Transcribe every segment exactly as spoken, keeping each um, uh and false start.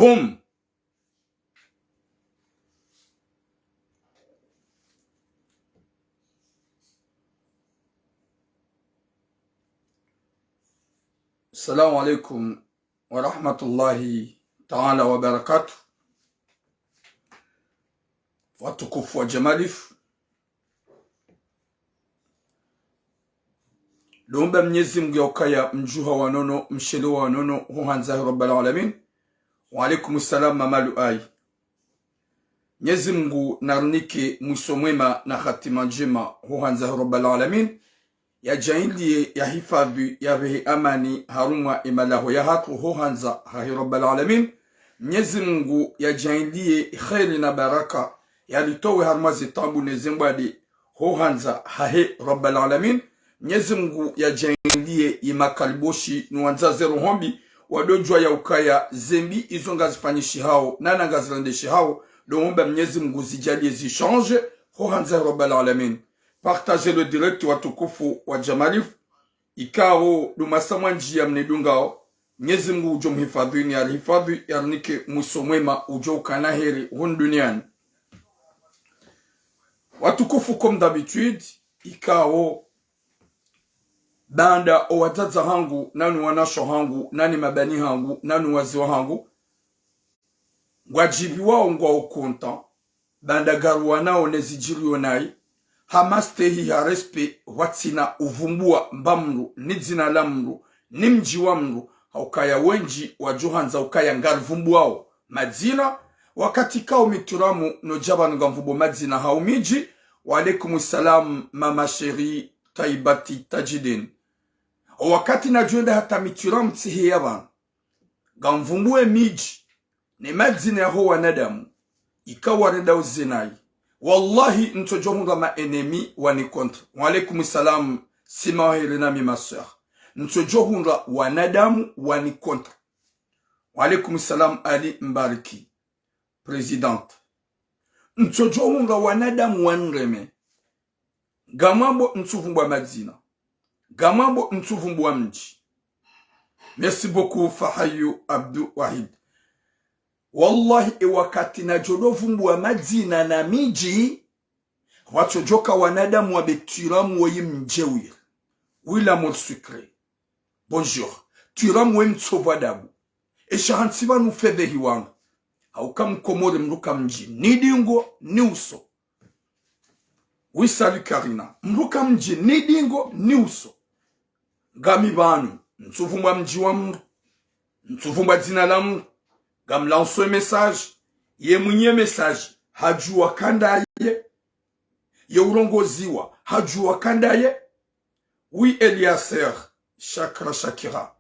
Boum. Assalamu alaikum wa rahmatullahi ta'ala wa barakatuh. Watukufu wa Jamalif, ndo omba Mnyezi Mngu ya ukaya mdjuha wa nono, mshele wa nono, ho handza he Rabbal Alamin. Wa alaikum salam, Mama Luai. Mnyezi Mngu narinike mwiso mwema na hatima ndjema, ho handza he Rabbal Alamin. Yadjaanliye, yahifadhwi, yapvehe amani harumwa emalaho yahatru ho handza hahe Rabbal Alamin. Mnyezi Mngu yadjaanliye kheri na baraka, yalitowe harumwa zetabu ne zembwade ho handza hahe Rabbal Alamin. Mnyezi Mngu yadjaanliye yemakaliboshi no wandza zeroho mbi, wadodjuwa ya ukaya zembi izo ngazifanyishihao, nana ngazirendeshihao, ndo omba Mnyezi Mngu zidjaliye zichange ho handza he Rabbal Alamin. Partagez le direct, watukufu wa Jamalif. Ikao ndo masaa mwandjiya mnidungao, Mnyezi Mngu udjo mhifadhwini, yarihifadhwi, yarinike mwiso mwema, udjo ukana heri hunu duniani. Watukufu, comme d'habitude, ikao baanda owadzadze hangu, nani wanashe hangu, nani mabani hangu, nani wazee wahangu, ngwadjiviwao ngwao content, baanda ngaruwanao ne zidjiriyo nayi, ha mastehi, ha respect, pvwatsina uvumbuwa mba mndru, ni dzina la mndru, ni mdji wa mndru, ha ukaya wendji wadjo handza ukaya ngarivumbuwao madzina, wakati kao mi twiramu no dja pvanu ngamvumbuo madzina hau midji. Wa alaikum salam, Mama Chérie Taibati Tajidine. O wakati nadjo enda hata mi twiramu tsiheya pvanu, ngamvumbuwe midji ne madzina yaho wanadamu, ikao warenda uze nayi. Wallahi, ntsodjo hundra ma ennemis wani contre. Wa alaikum salam, Sima wa Helena, mi ma sœur. Ntsodjo hundra wanadamu wani contre. Wa alaikum salam, Ali Mbariki, présidente. Ntsodjo hundra wanadamu wanireme. Ngamwambo ntsuvumbuwa madzina. Ngamwambo ntsuvumbuwa mdji. Merci beaucoup, Fahayu Abdou Wahid. Wallahi, e wakati nadjo dovumbuwa madzina na midji, pvwatsodjoka wanadamu wa be twiramu woyi mdjewir. Oui, l'amour sucré. Bonjour. Twiramu we mtsovu adabu. Esha hantsi pvanu fedhehi wangu. Hauka mkomori mndru ka mdji ni dingo ni uso. Oui, salut Karina. Mndru ka mdji ni dingo ni uso. Ngami pvanu, ntsuvumbuwa mdji wa mndru, ntsuvumbuwa dzina la mndru. Ngamlanso e message, ye mwinyi e message hadjuwa ka ndaye. Ye urongoziwa hadjuwa ka ndaye. Oui, Eliaser Shakra Shakira.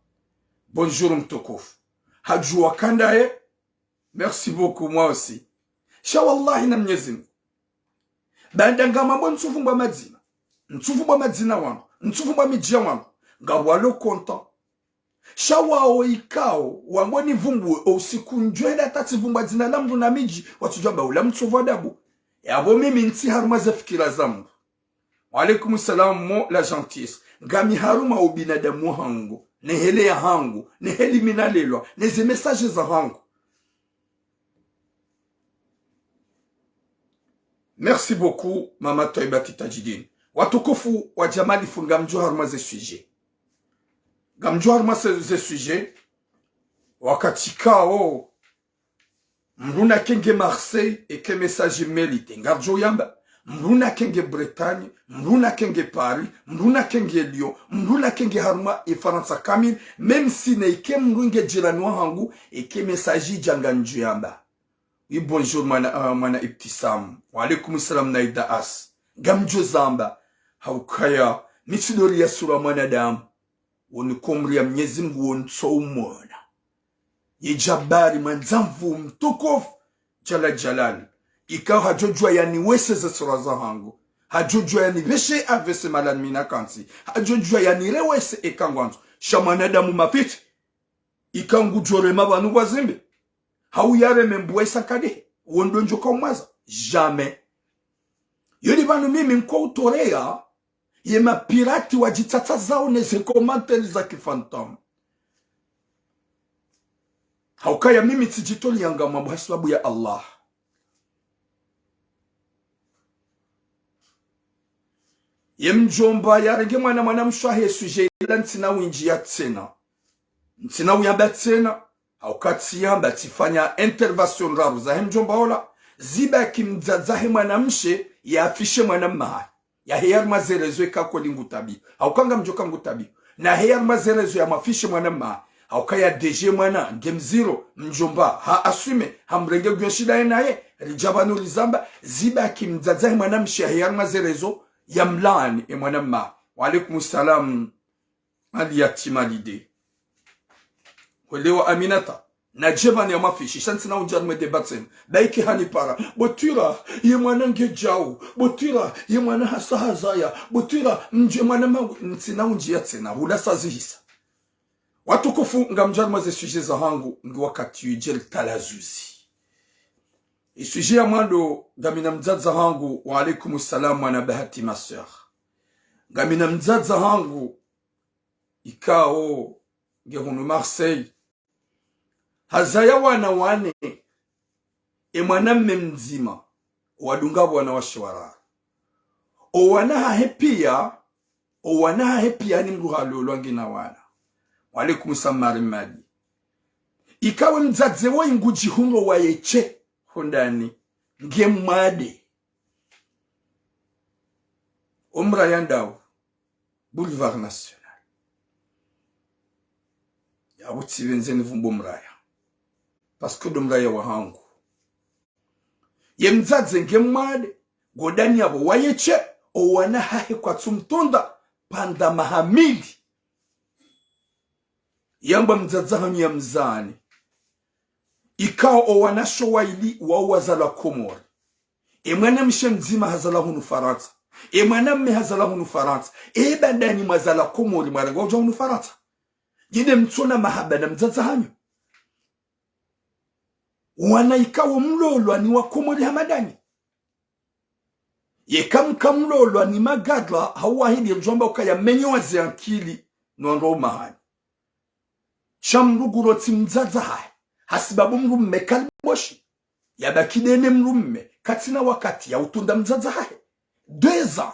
Bonjour mtukufu. Hadjuwa ka ndaye. Merci beaucoup, moi aussi. Sha wallahi na Mnyezi Mngu, baanda ngamwambo ntsuvumbuwa madzina, ntsuvumbuwa madzina wanu, ntsuvumbuwa midji ya wanu, ngapvo walo content. Sha wao ikao wambo nivumbuwe, o usiku ndjo enda hata tsivumbuwa dzina la mndru na midji, watsudjuwa mba ula mtsovu adabu. Yapvo mimi ntsi harumwa ze fikira za mndru. Wa alaikum salam, Mo la Gentillesse. Ngami harumwa ubinadamu wahangu, ne heli yahangu, ne heli mi nalelwa, ne ze message zahangu. Merci beaucoup, Mama Taibati Tajidine. Watukufu wa Jamalif, ngamdjo harumwa ze sujet. Ngamdjo harumwa ze, ze sujet. Wakati kao mndru nakenge Marseille, eke message mérité, ngardjo yamba. Mndru nakenge Bretagne, mndru nakenge Paris, mndru nakenge Lyon, mndru nakenge harumwa e Farantsa kamili, même si na eke mndru nge jirani wahangu, eke message idja ngandjo yamba. Oui, bonjour, mwana, euh, mwana Ibtisam. Wa alaikum salam, Naida As. Ngamdjo zamba, haukaya, mi tsidori ya sura mwanadamu. Woni komri ya Mnyezi Mngu woni tso umona. Ye Jabari mwandzamvu mtukufu, Jala Jalal. Ikao hadjodjuwa yaniwese ze sura zahangu. Hadjodjuwa yanipveshe avese malani mi nakantsi. Hadjodjuwa yanirewese eka ngwandzo. Sha mwanadamu mafiti. Ikao ngudjo rema pvanu pvwa zembe. Hau yareme mbwa isa nkadehe. Wo ndo ndjo kaumwaza. Jamais. Yoni pvanu mimi nko utoreya ye mapirati wadjitsatsa zao ne ze commentaire za kifantôme. Haukaya mimi tsidjitolea ngamwambo hasibabu ya Allah. Ye mdjomba yarenge mwana, mwana mshe wahe sujet ila ntsina windji ya tsena. Ntsina uyamba tsena, hauka tsiyamba tsifanya intervention raru zahe mdjomba ola, zibaki mdzadze wahe mwana mshe yafishe mwana mmahe. Yahe yaruma ze réseaux eka kweli ngutabiho. Hauka ngamdjoka ngutabiho. Nahe yaruma ze réseaux yamwafishe mwana mmahe. Haukaya déjà mwana nge mziro, mdjomba ha assume, hamrenge gwe shida ye naye, ridja pvanu rizamba, zibaki mdzadze wahe mwana mshe yahe yaruma ze réseaux yamlaani e mwana mmahe. Wa alaikum salam. Ali yatima lide. Kwelewa Aminata. Nadje pvanu yamwafishe, sha ntsina undja harumwa e débat tsena. Baike hanipara. Botwira, ye mwana ngedjau. Botwira, ye mwana hasa hazaya. Botwira, mdje mwana mangu. Ntsina undjiya tsena. Hula sa zihisa. Watukufu, ngamdjo harumwa ze sujet zahangu, ngi wakati udjeli talazuzi. E sujet ya mwando, ngamina mdzadze wahangu, wa alaikum salam, mwana Bahati, ma sœur. Ngamina mdzadze wahangu, ikao nge hunu Marseille. Hazaya wana wane, e mwana mme mdzima, wadunga pvo wana washe wararu. O wana hahe piya, o wana hahe piya ni mdru halolwa ngena wana. Wa alaikum salam, Mari Madi. Ikao e mdzadze woyi ngudjihundro waye she, hondani, nge mwade. O mraya ndawu, Boulevard National. Yapvo tsipvendze nivumbe o mraya. Parce que ndo mraya wahangu. Ye mdzadze nge mwade, ngodani yapvo waye she, o wana hahe kwatsu mtunda, pvanda maha mili. Yamba mdzadze hanyu yamzani. Ikao o wanashe waili wawo wazalwa Komori. E mwana mshe mdzima hazalwa hunu Farantsa. E mwana mme hazalwa hunu Farantsa. E bandani mwazalwa Komori mwarengwa udja hunu Farantsa. Djide mtsona mahaba na mdzadze hanyu. Wana ikao mlolwa ni wa Komori hama ndanyi. Yeka mka mlolwa ni magadra hau wahidi djwamba ukaya menye waze ankili no wandru wa umahanyu. Sha mdru nguro tsi mdzadze hahe. Hasibabu mdru mme kaliboshi. Yabaki dene mdru mme. Katsina wakati ya utunda mdzadze hahe. Deux ans.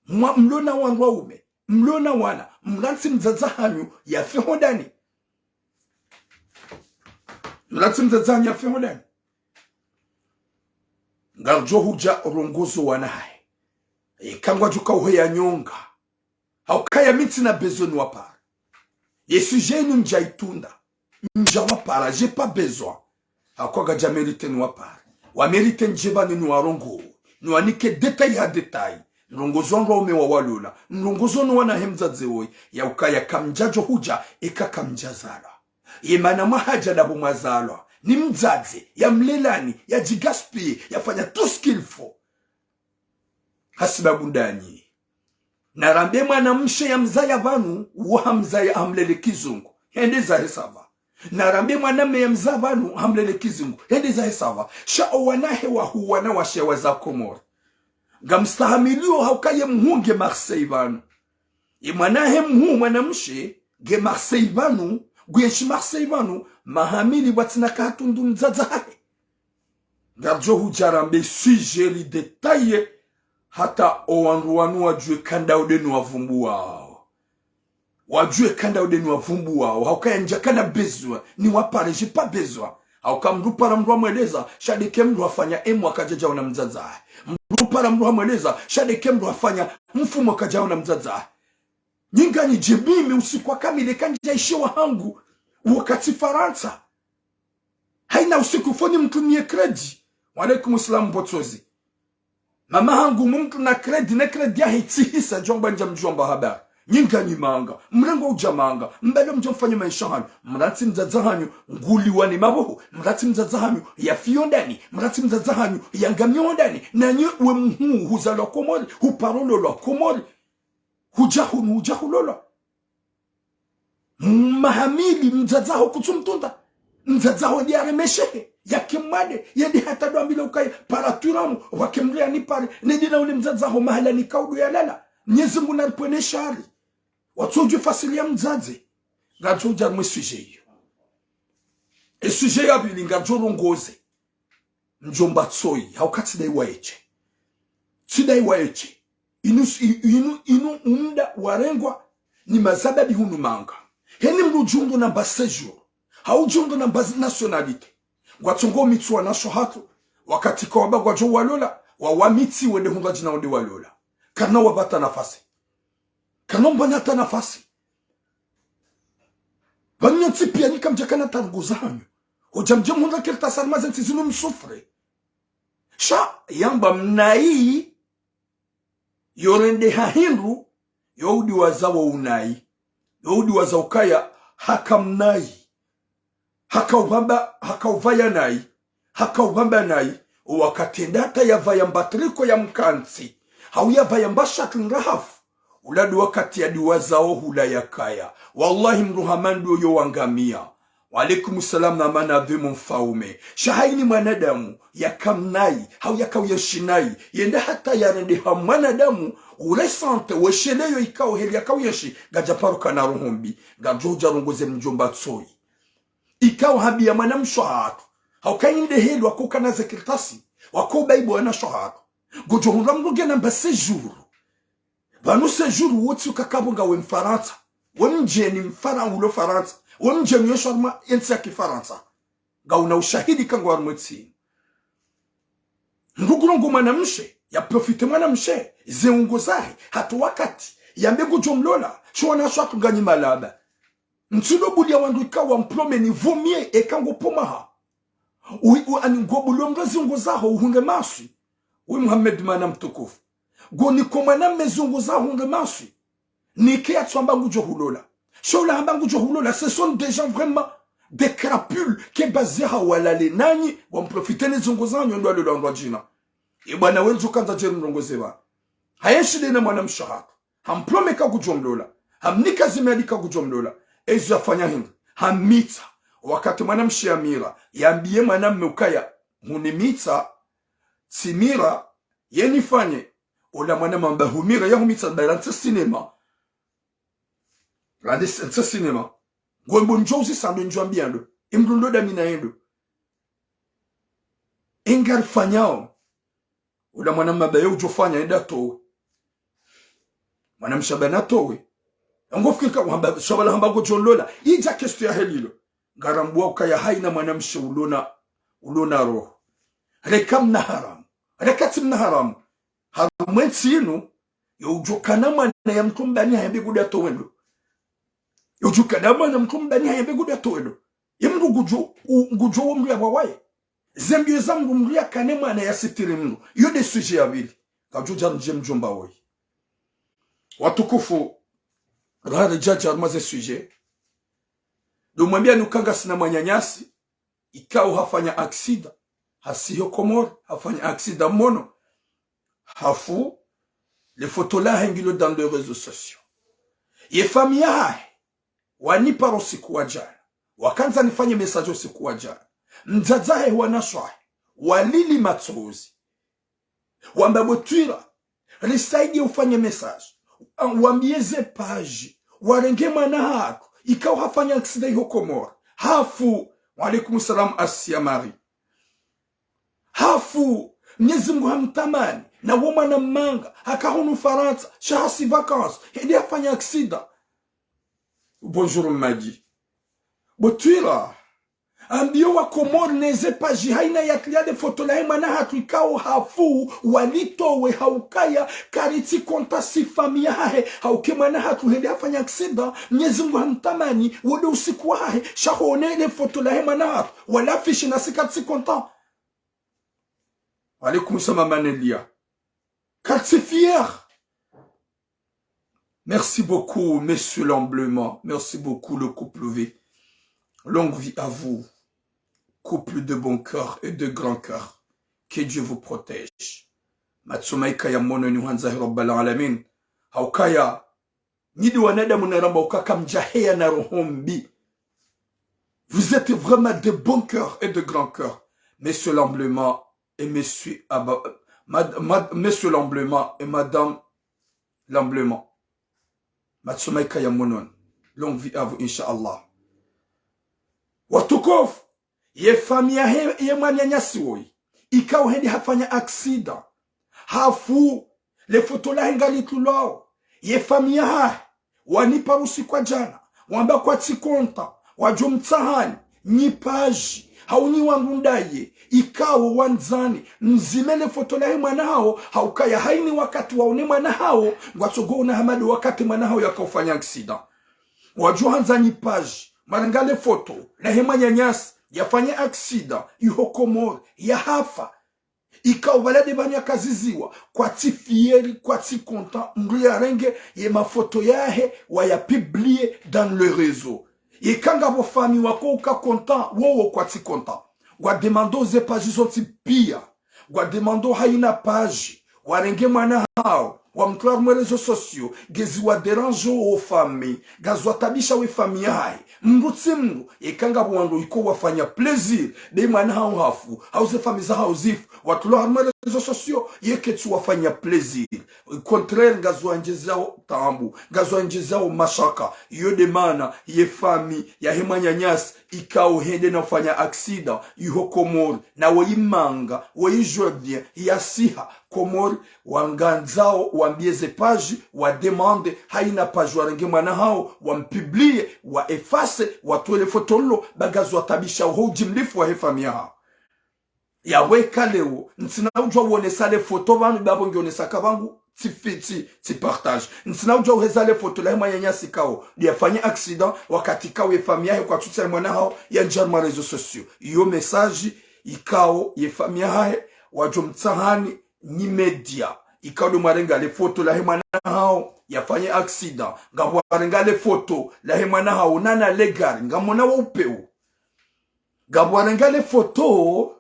Mwa mlona wandru waume. Mlona wana. Mlantsi mdzadze hanyu yafe hondani. Mlantsi mdzadze hanyu yafe hondani. Ngaridjo hudja rongozo wana hahe. Eka ngwadjo ka uheya nyonga. Haukaya mi ntsina besoin niwapare. Ye sujet yinu ndja itunda. Ndja wapara, j'ai pas besoin. Hauka kadja mérité niwapare. Wa mérité ndje pvanu niwarongowe. Niwanike détail ha détail. Nrongozo wandru waume wawalola. Nrongozo no wana he mdzadze woyi. Yaukaya kamdjadjo hudja, eka kamdjazalwa. Ye mana mwahadja dapvo mwazalwa. Ni mdzadze, yamlelani, yadjigaspiller, yafanya tout ce qu'il faut. Hasibabu ndanyi. Narambe mwana mshe yamzaya pvanu, wo hamzaya hamlele kizungu. Hende zahe ça va. Narambe mwana mme yamzaya pvanu, hamlele kizungu. Hende zahe ça va. Sha o wana he wahu wana washe waza Komori. Ngamstahamilio hauka ye mhuu nge Marseille pvanu. Ye mwana he mhuu mwana mshe, nge Marseille pvanu, nguyenshi Marseille pvanu, maha mili pvwatsina katundu mdzadze hahe. Ngaridjo hudja rambe sujet li détaillé, hata o wandru wanu wadjuwe kanda udeni wavumbuwao. Wadjuwe kanda udeni wavumbuwao. Haukaya ndjakana besoin niwapare, j'ai pas besoin. Hauka mdru para mdru hamweleza, sha ndeke mdru hafanya emwa kadjadjaona mdzadze hahe. Mdru para mdru hamweleza, sha ndeke mdru hafanya mfumo kadjaona mdzadze hahe. Nyi nganyi dje mimi usiku wa kamili kandja ishe wahangu wakati Farantsa. Haina usiku foni mtrumie crédit. Wa alaikum salam Botsozi. Mama hangu mumtruna crédit ne crédit yahe tsihisa djomba ndja mdjomba habari. Nyi nganyi manga. Mrengo udja manga. Mbele mdjo mfanye maesha hanyu. Mlantsi mdzadze hanyu. Nguliwa ni maboho. Mlantsi mdzadze hanyu. Yafe hondani. Mlantsi mdzadze hanyu. Yangamie hondani. Nanyi we mhuu huzalwa Komori. Huparo lolwa Komori. Hudja hunu, hudja hulolwa. Maha mili mdzadze haho kutsu mtunda. Mdzadze haho ndi yaremeshehe. Yake mwade, yende hata dwambile ukaya, para twiramu, wake mdru yanipare, nende na ule mdzadze haho mahala nika udu yalala. Mnyezi Mngu naripvwene shari. Watsodjuwa fasili ya mdzadze. Ngaridjo udja harumwa e sujet iyo. E sujet ya pvili ngaridjo rongoze mdjomba Tsoyi, hauka tsidai waeshe. Tsidai waeshe. Inu, inu, inu umda warengwa ni mazababi hunu manga. Heni mdru udjihundru namba séjour, hau udjihundru namba nationalité. Ngwatsongo mitsu wanasho hatru, wakati kawamba ngwadjo walola, wawamitsi wende hundra djina wende walola. Karina wapva hata nafasi. Karina mbwana hata nafasi. Pvanu nyontsi piya nyi kamdjakana hata ndrongoo zahanyu. Hudja mdje mhundra kartasi harumwa ze ntsi zinu msouffre. Sha yamba mnayi, yo rendeha hindru, yo udiwaza wo unayi. Yo udiwaza ukaya haka mnayi. Haka upvamba, haka upvaya nayi. Haka upvamba nayi. Owakati enda hata yapvaya mba triko ya mkantsi, hau yapvaya mba shakli ndrahafu, ula ndo wakati yadiwaza wo hula yakaya. Wallahi mdru hama ndo yo wangamia. Wa alaikum salam na amani adhimu mfaume. Sha hayini mwanadamu yaka mnayi, hau yaka uyenshi nayi, yende hata yarendeha mwanadamu, uressentir wesheleyo ikao heli yaka uyenshi, ngadja paro kana roho mbi. Ngamdjo udja rongoze mdjomba Tsoyi. Ikao hambiya mwanamshe hatru, hauka yinde heli wako ukana ze kartasi, wako ubayibu wanasho hatru. Ngodjo hundra mdru ngena mba séjour. Pvanu séjour wotsi ukakapvo ngawe Mfarantsa. We mdjeni Mfara-, ulo Farantsa. We mdjeni yesho harumwa entsi ya Kifarantsa. Ngauna ushahidi ka ngo harumwa entsi. Mdru ngurongoa mwanamshe, ya profite mwanamshe, ze ungo zahe, hata wakati yambe ngudjo mlola, sho wanasho hatru nganyi malaba. Ntsudo buliya wandru ikao wa mpromeni, vaut mieux eka ngo pvo maha. Ui, u, ani ngo buliya mdru zi ungo zaho uhundre maswi. Ui Mohamed mwana mtukufu. Ngo niko mwanamme zi ungo zaho uhundre maswi. Nike yatsu hamba ngudjo hulola. Sha ula hamba ngudjo hulola, ce sont des gens vraiment des crapules, ke baze ha walale nanyi, wa mprofite ne zi ungo zanyu ndo walola wandru wadjina. E bwana wendzo kandza djeri mrongoze pvanu. Hayenshi nde na mwanamshe hatru. Hamprome ka ngudjo mlola. Hamnika zimali ka ngudjo mlola. Ezo yafanya hindri? Hammitsa. Wakati mwanamshe yamira, yambiye mwanamme ukaya, hunimitsa, tsimira, ye nifanye. Ola mwanamme hamba humira, ya humitsa, ba rantse cinéma. Rantse, rantse cinéma. Ngwembo ndjo uzisa ndo ndjo ambiya ndo. Imdru ndo damina yendo. Inga rifanyao. Ula mwanamme hamba ye udjo fanya, enda towe. Mwanamshe hamba natowe. Ngo fikiri ka hamba, sha pvala hamba ngodjo lola. Idja kesto ya heli lo. Ngarambwa ukaya hayina mwanamshe ulona, ulona roho. Reka mna haramu. Reka tsi mna haramu. Harumwa entsi inu, yo udjo kana mwana ya mdru mbani hayambe ngudjo towe ndo. Yo udjo kana mwana mdru mbani hayambe ngudjo towe ndo. Ye mdru ngudjo, u, ngudjo wo mdru ya bwa waye. Zembiyo za mdru, mdru yakane mwana yasitiri mdru. Yo nde sujet ya pvili. Ngamdjo udja ndje mdjomba woyi. Watukufu, raha ridjadja harumwa ze sujet. Ndo mwambiya ni uka ngasina mwananyasi, ikao hafanya aksida, hasi ho Komori, hafanya aksida mhono, hafu, le foto lahe ngilo dans les réseaux sociaux. Ye famiyi yahahe, wanipara usiku wa djana, wakandza nifanye message usiku wa djana. Mdzadze wahe, wanashe wahe, walili matsozi. Wamba bo Twira, risaidiye ufanye message. Wambiye ze page. Warenge mwana hatru. Ikao hafanya aksida iho Komori. Hafu. Wa alaikum salam, Asia Marie. Hafu. Mnyezi Mungu hamtamani. Na wo mwana manga. Haka hunu Farantsa. Sha hasi vacances. Hende hafanya aksida. Bonjour Madi. Bo Twira. Ambiyo wa Komori neze page hayina ya client de photo lahe mwana hatru ikao hafu, walitowe haukaya, karitsi konta si famiyi yahahe, hauke mwana hatru hende hafanya aksida, Mnyezi Mungu hamtamani, wo nde usiku wahahe, sha hone le foto lahe mwana hatru, wala affiche nasi karitsi konta. Wa alaikum salam Manelia. Karitsi fier. Merci beaucoup, Monsieur Lamblement. Merci beaucoup, le couple V. Longue vie à vous. Couple de bon cœur et de grand cœur. Que Dieu vous protège. Matso maika ya mhono ni hwandza hi Rabbal Alamin. Haukaya, nyi nde wanadamu naramba ukaya kamdjaheya na roho mbi. Vous êtes vraiment de bon cœur et de grand cœur. Monsieur Lamblement et Monsieur Aba-, Mad-, Mad-, Monsieur Lamblement et Madame Lamblement. Matso maika ya mhono ni. Longue vie à vous, Inch'Allah. Watukufu, Ye famiyi yahe ye mwananyasi woyi, ikao hende hafanya aksida, hafu, le foto lahe ngalitulwao. Ye famiyi yahahe wanipara usiku wa djana, wamba kwatsi konta, wadjo mtsahani, nyi paji, hau nyi wangu ndaye, ikao wandzani, mzime le foto lahe mwana hawo, haukaya haini wakati waone mwana hawo, ngwatsogoona hama ndo wakati mwana hawo yakaufanya aksida. Wadjo handza nyi paji, mwarenge le foto lahe mwananyasi yafanya aksida, iho Komori, yahafa. Ikao pvala nde pvanu yakaziziwa, kwatsi fier, kwatsi konta, mndru yarenge ye mafoto yahe wayapublie dans le réseau. Yeka ngapvo famiyi wako uka konta, wowo kwatsi konta. Ngwademandao ze paji zontsi piya. Ngwademandao haina paji, warenge mwana hawo, wamtruwe harumwa réseaux sociaux, ngezi wadérange wo famiyi, ngazwatabisha we famiyi yahahe. Mndru tsi mndru, yeka ngapvo wandru iko wafanya plaisir, be mwana hawo hafu, hau ze famiyi zahawo zifu, watrulwa harumwa réseaux sociaux, yeka tsi wafanya plaisir. Au contraire, ngazwandjezao taabu, ngazwandjezao mashaka, iyo nde maana, ye famiyi yahe mwananyasi, ikao hende na ufanya aksida, iho Komori, na woyi manga, woyi jovien, yasiha, Komori, wangandzao, wambiye ze paji, wademande, haina paji warenge mwana hawo, wampublie, waefase, watruwe le foto lilo, ba ngazwatabisha ho ujimlifu wahe famiyi yahawo. Yapvo eka leo, ntsina udjuwa uonesa le foto pvanu, be apvo ngionesa ka pvangu, tsi fi-, tsi, tsi partage. Ntsina udjuwa uheza le foto lahe mwananyasi ikao, nde yafanya aksida, wakati ikao ye famiyi yahe kwatsutsaha mwana hawo, yandjia harumwa réseaux sociaux. Iyo message, ikao ye famiyi yahahe, wadjo mtsahani, nyi média, ikao ndo mwarenga le foto lahe mwana hawo, yafanya aksida, ngapvo warenga le foto lahe mwana hawo, nana le gari, ngamwona wo upeo. Ngapvo warenga le foto,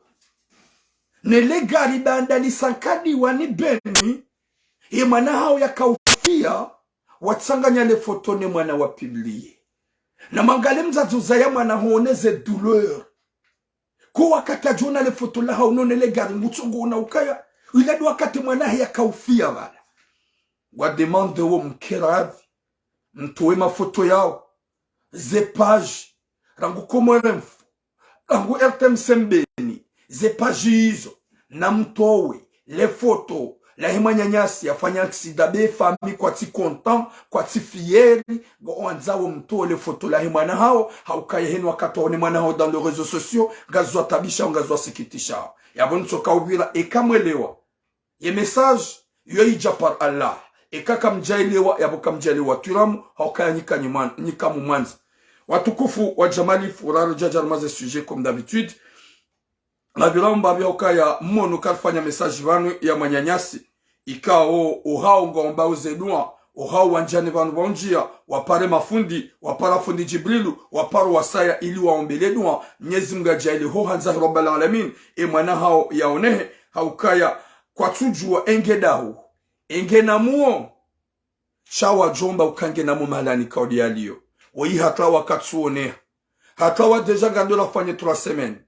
ne le gari bandalisa nkadi wani beni, ye mwana hawo yakaufiya, watsanganya le foto ne mwana wapublie. Na mwangalie mdzadze uzaya mwana hone ze douleur. Ko wakati adjona le foto lahawo no ne le gari ngutsogoona ukaya, ila ndo wakati mwana hahe yakaufiya pvala. Ngwademande wo mkeravi, mtruwe mafoto yawo, ze paji, rangu Comores Info, rangu R T M C Mbeni, ze paji izo, na mtruwe le foto lahe mwananyasi yafanya aksida, be famiyi kwatsi konta, kwatsi fier, ngwandzao mtruwe le foto lahe mwana hawo, haukaya heni wakati waone mwana hawo dans les réseaux sociaux, ngazwatabisha, ngazwasikitisha. Yapvo ntsoka upvira, eka mwelewa ye message, yo idja par Allah. Eka kamdjaelewa, yapvo kamdjaelewa twiramu, haukaya nyika nyi mwan-, nyika mumwandza. Watukufu wa Jamali, furaro djadja harumwa ze sujet comme d'habitude. Ngapvira mbapvi haukaya mmono karifanya message pvanu ya mwananyasi, ikao, ohawo ngwaombao ze dua, ohawo wandjiane pvanu pvwaundjia, wapare mafundi, wapara fundi Djibrilu, waparo wasaya ili waombele dua, Mnyezi Mungu yadjaaliye ho handza hi Rabbal Alamin, e mwana hawo yaonehe, haukaya kwatsudjuwa enge dahu, enge namuo, sha wadjomba uka nge namuo mahalani kaudi yaliyo. Woyi hatrawa katsuoneha. Hatrawa déjà ngandro lafanye trois semaines.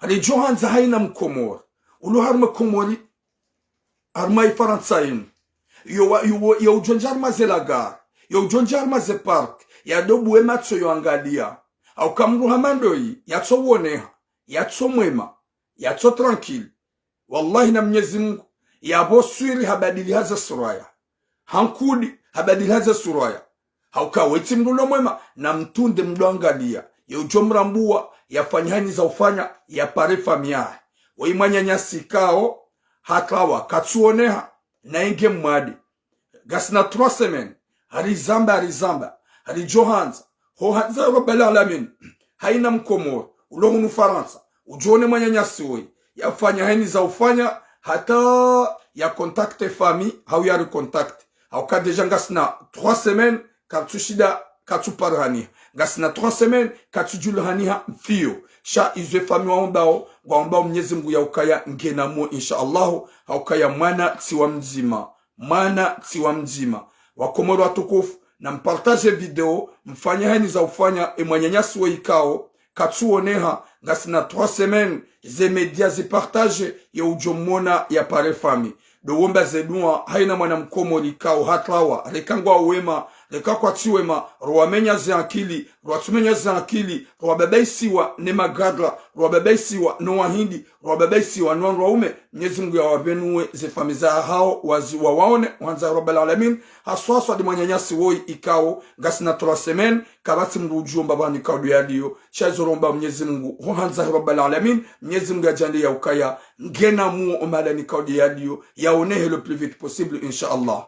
Ridjo handza haina Mkomori ulo harumwa Komori, harumwa Ifarantsa inu, yo wa-, yo wo-, yo udjo ndja harumwa ze la gare, yo udjo ndja harumwa ze parc, yadobuwe matso yo angalia. Hauka mndru hama ndoyi, yatso woneha, yatso mwema, yatso tranquille. Wallahi na Mnyezi Mungu, yapvo swiri habadili haze sura ya. Hankudi habadili haze sura ya. Hauka wetsi mndru ulo mwema, na mtrunde mndru angalia. Ye udjo mrambuwa, yafanya haina za ufanya, yapare famiyi yahe. Woyi mwananyasi ikao, hatrawa, katsuoneha, na enge mwade. Ngasina trois semaines, harizamba, harizamba, haridjo handza, ho handza Rabbal Alamin, haina Mkomori ulo hunu Farantsa, udjo one mwananyasi woyi, yafanya haina za ufanya, hata ya contacte famiyi, hau yari contacte. Hauka déjà ngasina trois semaines, katsushinda, katsuparihaniha. Ngasina trois semaines, katsudjulihaniha mfiyo. Sha izo e famiyi waombao, ngwaombao Mnyezi Mungu yaukaya nge namuo, insha Allahu, haukaya mwana tsi wa mdzima. Mwana tsi wa mdzima. Wakomori watukufu, na mpartage video, mfanye haina za ufanya, e mwananyasi woyi ikao, katsuoneha, ngasina trois semaines, ze média zipartage, ye udjo mwona yapare famiyi. Ndo womba ze dua, haina mwana Mkomori ikao hatrawa, reka ngwa wema, eka kwatsi wema, rwamenya ze akili, rwatsumenya ze akili, rwababaisiwa ne magadra, rwababaisiwa no wahindi, rwababaisiwa no wandru waume, Mnyezi Mungu yawapvenue ze famiyi zahao wazi wawaone, wandza Rabbal Alamin, haswa haswa ndi mwananyasi woyi ikao, ngasina trois semaines, kapvatsi mndru udjuo mbapvi hani ikao ndo yaliyo, sha izo romba Mnyezi Mungu, ho handza Rabbal Alamin, Mnyezi Mungu yadjaanlie ya ukaya, ngena muo o mahala hani ikao ndo yaliyo, yaonehe le plus vite possible, insha Allah.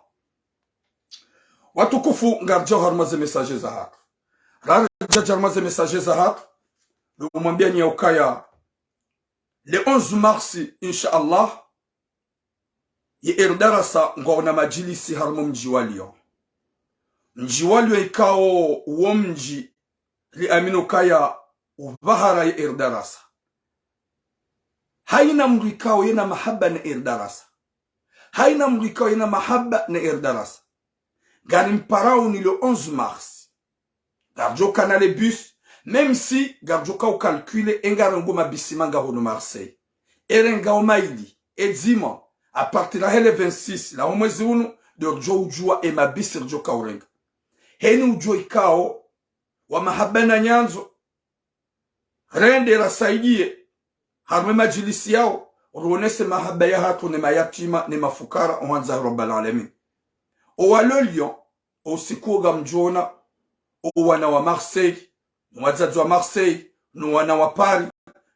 Watukufu, ngaridjao harumwa ze message zahatru. Raridja harumwa ze message zahatru, ndo mwambiani ya ukaya, le onze mars, insha Allah, ye R D R S ngwaona madjilisi harumwa mdji wa Lyon. Mdji wa Lyon ikao wo mdji riamini ukaya upvahara ye R D R S. Haina mndru ikao yena mahaba ne R D R S. Haina mndru ikao yena mahaba ne R D R S. Ngarimparao ni le onze mars. Ngaridjo kana le bus, même si ngaridjo ka ucalculer e ngarengo mabisi manga hono Marseille. Erengao maili, edzima, à partir la hele vingt-six, la ho mwezi unu, ndo ridjo udjua e mabisi ridjo ka urenga. Heni udjua ikao, wa mahaba na nyandzo, rende rasaidie, harumwa e madjilisi yao, ruonese mahaba yahatru ne mayatima ne mafukara, o handza Rabbal Alamin. O walo Lyon, o usiku wo ngamdjoona, o wana wa Marseille, no wadzadze wa Marseille, no wana wa Paris,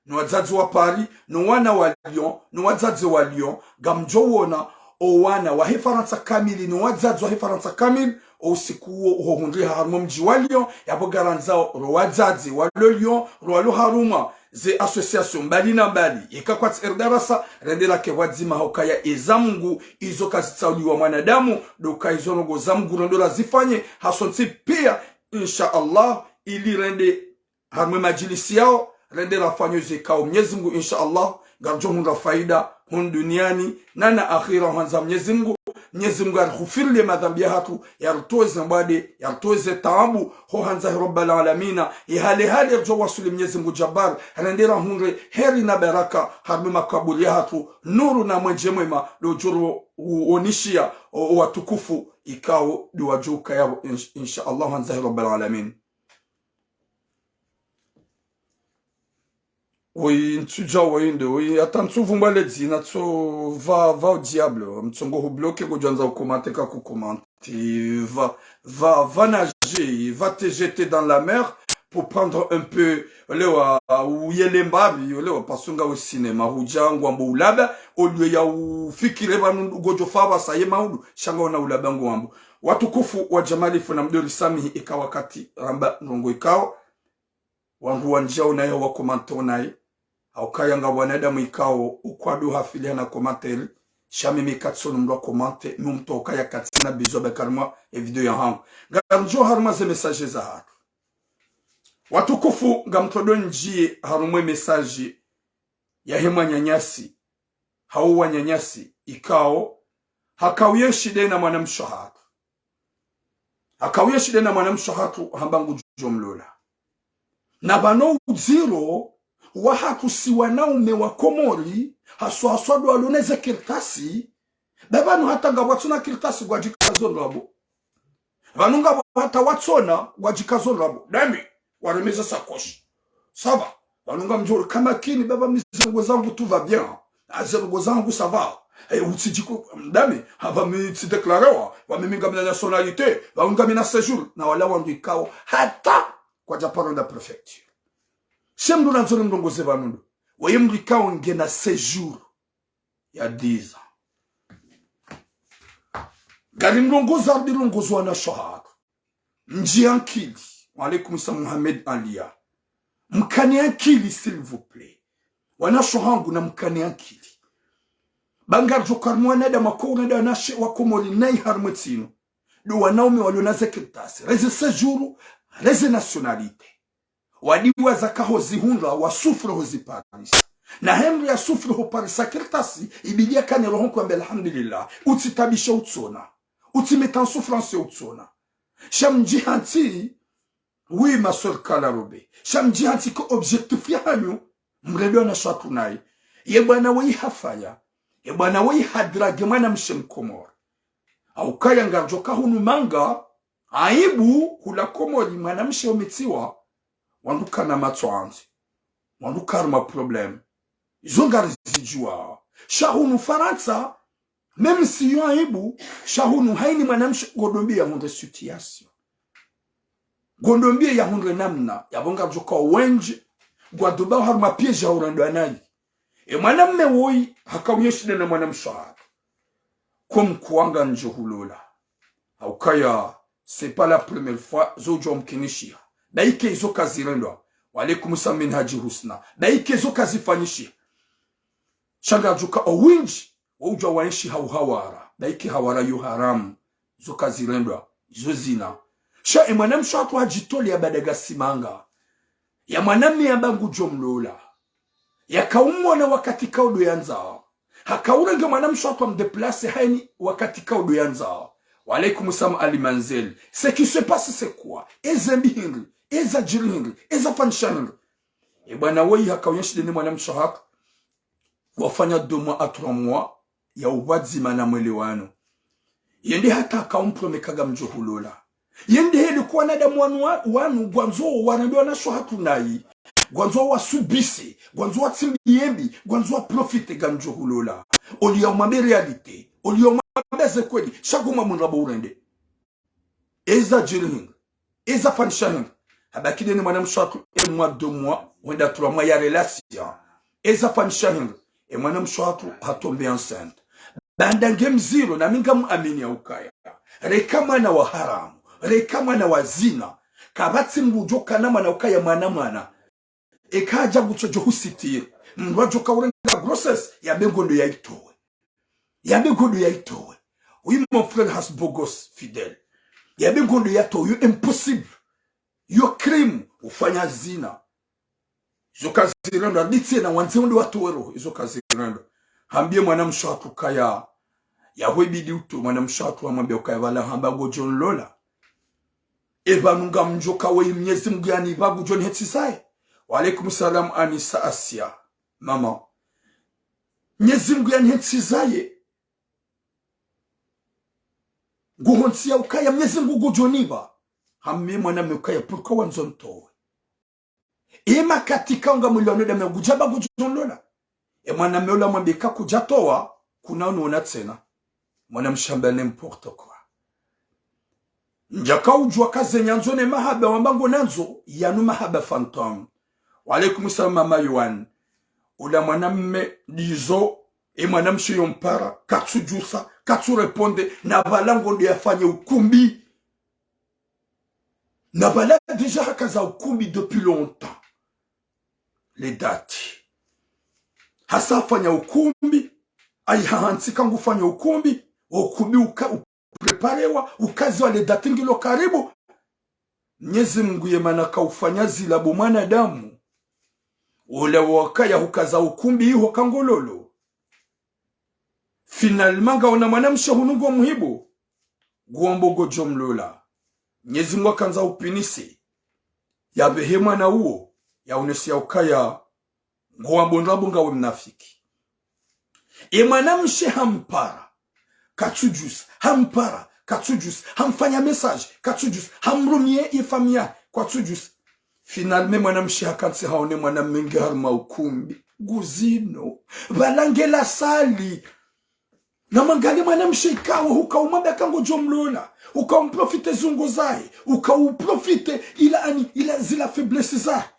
no wadzadze wa Paris, no wana wa Lyon, no wadzadze wa Lyon, ngamdjo wona, o wana wa he Farantsa kamili, no wadzadze wa he Farantsa kamili, o usiku wo uho hundriha harumwa mdji wa Lyon, yapvo ngarandzao ro wadzadze walo Lyon, ro walo harumwa ze association mbali na mbali, yeka kwatsi R D R S, rende rake pvwadzima ha ukaya eza Mungu, izo kazitsauliwa mwanadamu, ndo ukaya izo ndrongoo za Mungu rendo razifanye, hasontsi pia, insha Allah, ili rende harumwa e madjilisi yao, rende rafanye ze ikao Mnyezi Mungu, insha Allah, ngaridjo hundra faida, hunu duniani, na na akhira, ho handza Mnyezi Mungu. Mnyezi Mungu yarighufirilie madhambi yahatru, yaritowe ze mbwade, yaritowe ze taabu, ho handza Rabbal Alamina, ye hale hale ridjo wasuli Mnyezi Mungu Jabbar, rende rahundre heri na baraka, harumwa e makaburi yahatru, nuru na mwenje mwema, ndo udjo ro uonishia, o, o watukufu, ikao ndo wadjo ukaya pvo, insh-, insha Allah, ho handza Rabbal Alamin. Oui, ntsudja oui nde, oui, hata ntsuvumbwa le dzina tso va, va au diable, mtsongo hu bloquer, ngodjwandza u commenter ka ku commenter. Va, va, va nager, va te jeter dans la mer pour prendre un peu, olewa, uyele mbapvi, olewa, parce que ngawe cinéma, hudja ngwambo ulaba, au lieu ya ufikire pvanu ngodjo fa pvasa ye maudu, sha ngaona ulaba ngwambo. Watukufu wa Jamali, funa mdori samihi ika wakati ramba ndrongoo ikao, wandru wandjia unaye wa commenter unaye. Ha ukaya nga wanadamu ikao ukwadu hafili hana commenter. Sha mimi katsono mndru wa commenter, mi mndru ukaya katsina bizo be harumwa e video yahangu. Ngamdjo harumwa ze message zahatru. Watukufu, ngamtsodo ndjie harumwa e message ya he mwananyasi, hau wananyasi, ikao, hakauye shida na mwanamshe hatru. Hakauye shida na mwanamshe hatru hamba ngudjo mlola. Na pvanu udziro wahatru si wanaume wa Komori, haswa haswa ndo walo na ze kartasi, be pvanu hata ngapvo watsona kartasi ngwadjikazo ndrabo. Pvanu ngapvo hata watsona ngwadjikazo ndrabo. Dame, waremeza sakoshi. Ça va. Pvanu ngamdjo ri ka makini, baba, mi ze ndrongoo zangu tout va bien. A, ze ndrongoo zangu ça va. Eh, utsidjiku, dame, hamba mi tsi déclarewa, wa mimi ngamina nationalité, wa ngamina séjour, na wala wandru ikao, hata kwadja paro nda préfecture. Sha mndru nandzo ri mrongoze pvanu ndo. Waye mndru ikao ngena séjour ya dix ans. Ngari mrongoza, ndi rongozo wanashe hatru. Mdji ankili. Wa alaikum salam Mohamed Alia. Mkani ankili, s'il vous plaît. Wanashe hangu na mkani ankili. Ba ngaridjo ka ri mwanadamu ako unada wanashe wa Komori nayi harumwa e ntsi inu. Ndo wanaume walio na ze kartasi. Reze séjour, reze nationalité. Wadiwaza ka ho zihundra, wa souffre ho ziparisa. Na he mndru ya souffre ho parisa kartasi, ibidi yakane roho nkuambe alhamdulillah. Utsitabishe utsona. Utsimete en souffrance utsona. Sha mdji hantsi, oui, ma sœur Kala Robe. Sha mdji hantsi ko objectif yahanyu, mrende wanashe hatru nayi. Ye bwana weyi hafaya. Ye bwana weyi hadrague mwanamshe Mkomori. Ha ukaya ngaridjo ka hunu manga, Aibu hula Komori mwanamshe umitsiwa, wandru kana matso handzi, wandru karuma problème. Izo ngarizidjuwa. Sha hunu Farantsa, même si yo aibu, sha hunu haini mwanamshe ngodjo mbiya hundre situation. Ngodjo mbiya ya hundre namna, yapvo ngaridjo ka wendji, ngwadjo bawa haruma piège ya urendwa nayi. E mwanamme woyi, haka uyenshi nde ne mwanamshe wahatru. Ko mkuwanga ndjo hulola. Haukaya, c'est pas la première fois, zo udjo mkinishiha. Baike izo kazirendwa. Wa alaykum salam Minhaji Husna. Baike izo kazifanyishiha. Sha ngaridjo ka owendji, wo udjo wayenshi ha uhawara. Baike hawara yo haramu. Zo kazirendwa. Zo zina. Sha e mwanamshe wahatru hadjitolea badaga simanga. Ya mwanamme yamba ngudjo mlola. Yaka umwona wakati kaudjo yandza. Haka urenge mwanamshe wahatru amdéplacer haini wakati kaudjo yandza. Wa alaykum salam Ali Manzel. Ce qui se passe, c'est quoi? Eza mbi hindri, eza djiri hindri, eza fanyisha hindri. E bwana woyi haka uyenshi nde ne mwanamshe wahatru. Wafanya deux mois à trois mois ya upvwadzima na mwelewano. Yende hata haka umpromeka ngamdjo hulola. Yende heli kwa wanadamu wanu wa-, wanu ngwandzo warende wanashe wahatru nayi. Ngwandzo wasubise, ngwandzo watsimbiye mbi, ngwandzo waprofite ngamdjo hulola. Oliya umwambe réalité, oliya umwambe ze kweli, sha ngumwambe ndrabo urende. Eza djiri hindri, eza fanyisha hindri. Habaki nde ne mwanamshe wahatru, un mois, deux mois, wenda trois mois ya relation. Eza fanyisha hindri, e mwanamshe wahatru hatombe enceinte. Baanda nge mziro, nami ngamuamini ya ukaya. Reka mwana wa haramu, reka mwana wa zina. Kapvatsi mdru udjo kana mwana ukaya mwana mwana. Eka hadja ngutsodjo husitiri. Mdru adjo ka urenga grossesse, yambe ngondo yayitowe. Yambe ngondo yayitowe. Oui, mon frère Hasbogos Fidèle. Yambe ngondo yatowe, yo impossible. Yo crime, ufanya zina. Izo kazirendwa, nditsi na wandze wende watowe roho, izo kazirendwa. Hambiye mwanamshe wahatru kaya, yahwe bidi utowe, mwanamshe wahatru hamwambiya ukaya pvala hamba ngodjo nilola. E pvanu ngamdjo ka weyi Mnyezi Mngu yanipva ngudjo nihetsizaye. Wa alaykum salam Anisa Asia. Mama. Mnyezi Mngu yanihetsizaye. Nguhontsiya ukaya Mnyezi Mngu ngudjo nipva. Hambiye mwanamme ukaya pourquoi wandzo nitowe. E makati kaunga mwili wanu damu ya ngudjamba ngudjo nilola. E mwanamme ula mwambe ka kudja towa, kuna uniona tsena. Mwanamshe hamba n'importe quoi. Ndjaka udjuwa ka ze nyandzo ne mahaba wamba ngo nandzo, yanu mahaba fantôme. Wa alaykum salam Mama Yohan. Ula mwanamme ndizo, e mwanamshe yompara, katsudjusa, katsu répondre, na pvala ngondo yafanye ukumbi. Na pvala déjà hakaza ukumbi depuis longtemps. Les dates. Hasa hafanya ukumbi, ayi hahantsika ngufanya ukumbi, ukumbi uka, upréparewa, ukaziwa les dates ngilo karibu. Mnyezi Mngu ye mana kaufanya zila bo mwanadamu. Ula wakaya hukaza ukumbi iho kangololo. Finalement, ngawona mwanamshe hunu ngo muhibu. Nguwambo ngodjo mlola. Mnyezi Mngu hakandza upvinise. Yapvehe mwana uwo. Yaonese ya ukaya. Nguwambo ndrabo ngawe mnafiki. E mwanamshe hampara. Katsudjusa. Hampara. Katsudjusa. Hamfanya message. Katsudjusa. Hamrumiye ye famiyi. Kwatsudjusa. Finalement, mwanamshe hakantsi haone mwanamme nge harumwa ukumbi. Nguzino. Pvala nge la salle. Na mwangalie mwanamshe ikawo, huka umwambe ka ngodjo mlola. Huka umprofite zungo zahe. Huka uprofite ila ani, ila zila faiblesse zahe.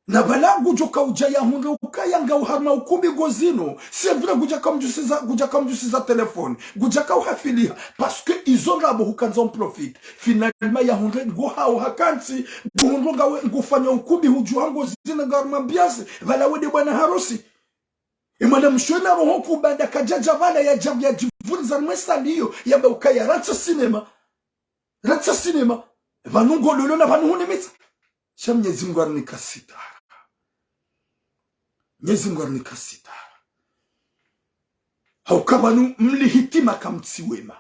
Na pvala ngudjo ka udja yahundre ukaya ngawe harumwa ukumbi ngozino. C'est vrai ngudja ka mdjusiza, ngudja ka mdjusiza téléphone. Ngudja ka uhafiliha. Parce que izo ndrabo hukandza umprofite. Finalement yahundre ngo hawo hakantsi. Nguhundro ngawe ngufanya ukumbi hudjuha ngozino nga harumwa ambiance. Pvala wende bwana harusi. E mwanamshe na roho kubanda kadjadja pvala yadja, yadjipvuriza harumwa e salle iyo. Yamba ukaya rantsa cinéma. Rantsa cinéma. Pvanu ngololo na pvanu hunimitsa. Sha Mnyezi Mngu harinika sitara. Mnyezi Mngu harinika sitara. Hauka pvanu mli hitima kamtsi wema.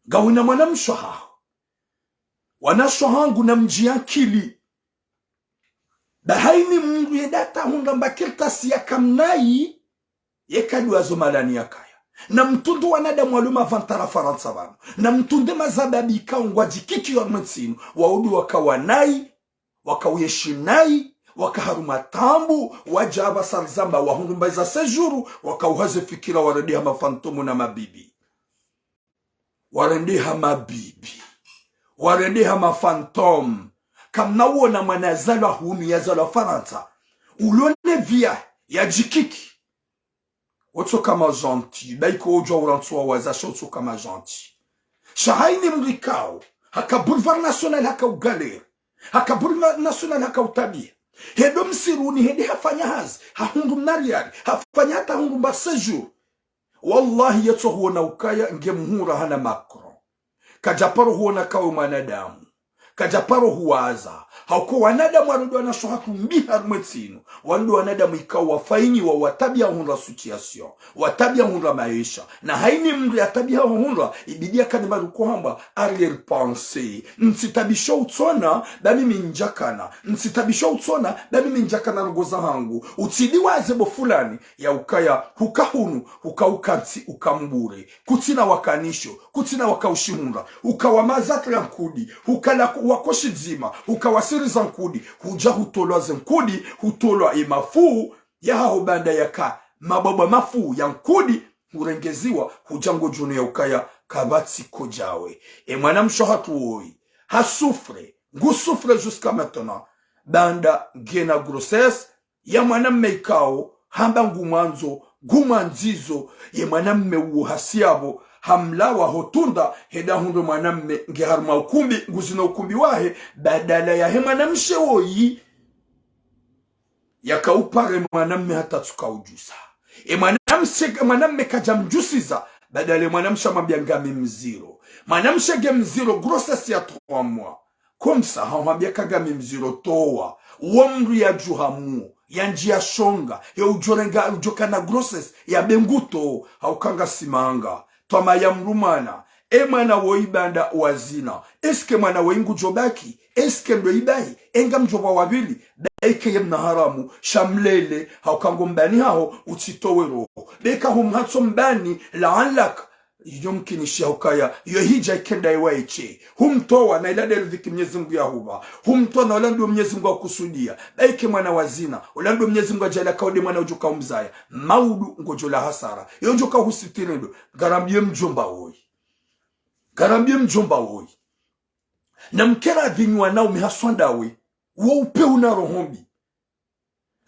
Ngawena mwanamshe haho. Wanashe hangu namdjiankili. Bahaini mndru yenda hata hundra mba kartasi ya kamnayi, yeka dua zo malani yakaya. Na mtrunde wanadamu walio mavantara Farantsa pvanu. Na mtrunde mazababi ikao ngwadjikiki harumwa entsi inu. Wao ndo waka wanayi, waka uyeshi nayi, waka harumwa taabu, wadja apvasa rizamba wahundru mba za séjour, waka uhaze fikira warendeha mafantomu na mabibi. Warendeha mabibi. Warendeha mafantomu. Kamna uona mwana yazalwa hunu, yazalwa Farantsa. Ulo ne vie yadjikiki. Utsoka majanti, baiko udjua urantsuwa waza sha utsoka majanti. Sha haini mdru ikao, haka Boulevard National haka ugalère, haka Boulevard National haka utabiha. Hende msiruni, hende hafanya hazi, hahundru mna riali, hafanya hata hahundru mba séjour. Wallahi yetso huona ukaya nge mhura hana Macron. Kadjaparo huona kawe mwanadamu. Kadjaparo huwaza. Hauka wanadamu wanu ndo wanasho hatru mbi harumwa entsi inu. Wanu ndo wanadamu ikao wafanyiwa, watabiha hundra situation. Watabiha hundra maesha. Na haini mdru yatabiha hundra, ibidi yakane mba ruko hamba, arrière-pensée. Ntsitabisho utsona, ba mimi ndjakana. Ntsitabisho utsona, ba mimi ndjakana ndrongoo zahangu. Utsidiwaze bo fulani, ya ukaya, huka hunu, huka ukantsi, uka mbure. Kutsina wakanisho, kutsina waka ushihundra, uka wa mazatra ya nkudi, huka la ku-, wa koshi dzima, huka wa siri za nkudi, hudja hutolwa ze nkudi, hutolwa ye mafu, yahaho baanda yaka mabwabwa mafu ya nkudi, hurengeziwa, hudja ngodjo ona ya ukaya kapvatsi kodjawe. E mwanamshe hatru woyi, ha souffre, ngu souffre jusqu'à maintenant, baanda ngena grossesse, ya mwanamme ikao, hamba ngumwandzo, ngumwandzizo, ye mwanamme uwo hasi yapvo, hamlawa ho tunda, hende hundre mwanamme nge harumwa ukumbi, nguzina ukumbi wahe, badala yahe mwanamshe woyi, yaka upare mwanamme hata tsuka udjusa. E mwanamshe, mwanamme kadja mdjusiza, badala ye mwanamshe hamwambia ngami mziro. Mwanamshe nge mziro, grossesse ya trois mois. Comme ça, hamwambia ka ngami mziro towa. Wo mdru yadjuha mu, yandjiya shonga, ya udjorenga, udjokana grossesse, ya benguto, hauka ngasimanga. Twama ya mdru mwana, e mwana woyi baanda wazina. Est-ce que mwana woyi ngudjo baki? Est-ce que ndo ibahi? E ngamdjo pvwa wapvili, baike ye mna haramu, sha mlele, hauka ngo mbani haho, utsitowe roho. Beka humhatso mbani, la'allak, iyo mkinishiha ukaya, iyo hidja ikenda iwa iche. Humtowa na ila nde riziki Mnyezi Mngu yahupva. Humtowa na ula ndo Mnyezi Mngu yakusudia. Baike mwana wazina, ula ndo Mnyezi Mngu yadjaaliya kawo nde mwana udjoka umzaya. Maudu ngodjo la hasara. Iyo ndjoka husitiri ndo. Ngarambiye mdjomba woyi. Ngarambiye mdjomba woyi. Na mkera adhini wanaume haswa ndawe. Wo upe una roho mbi.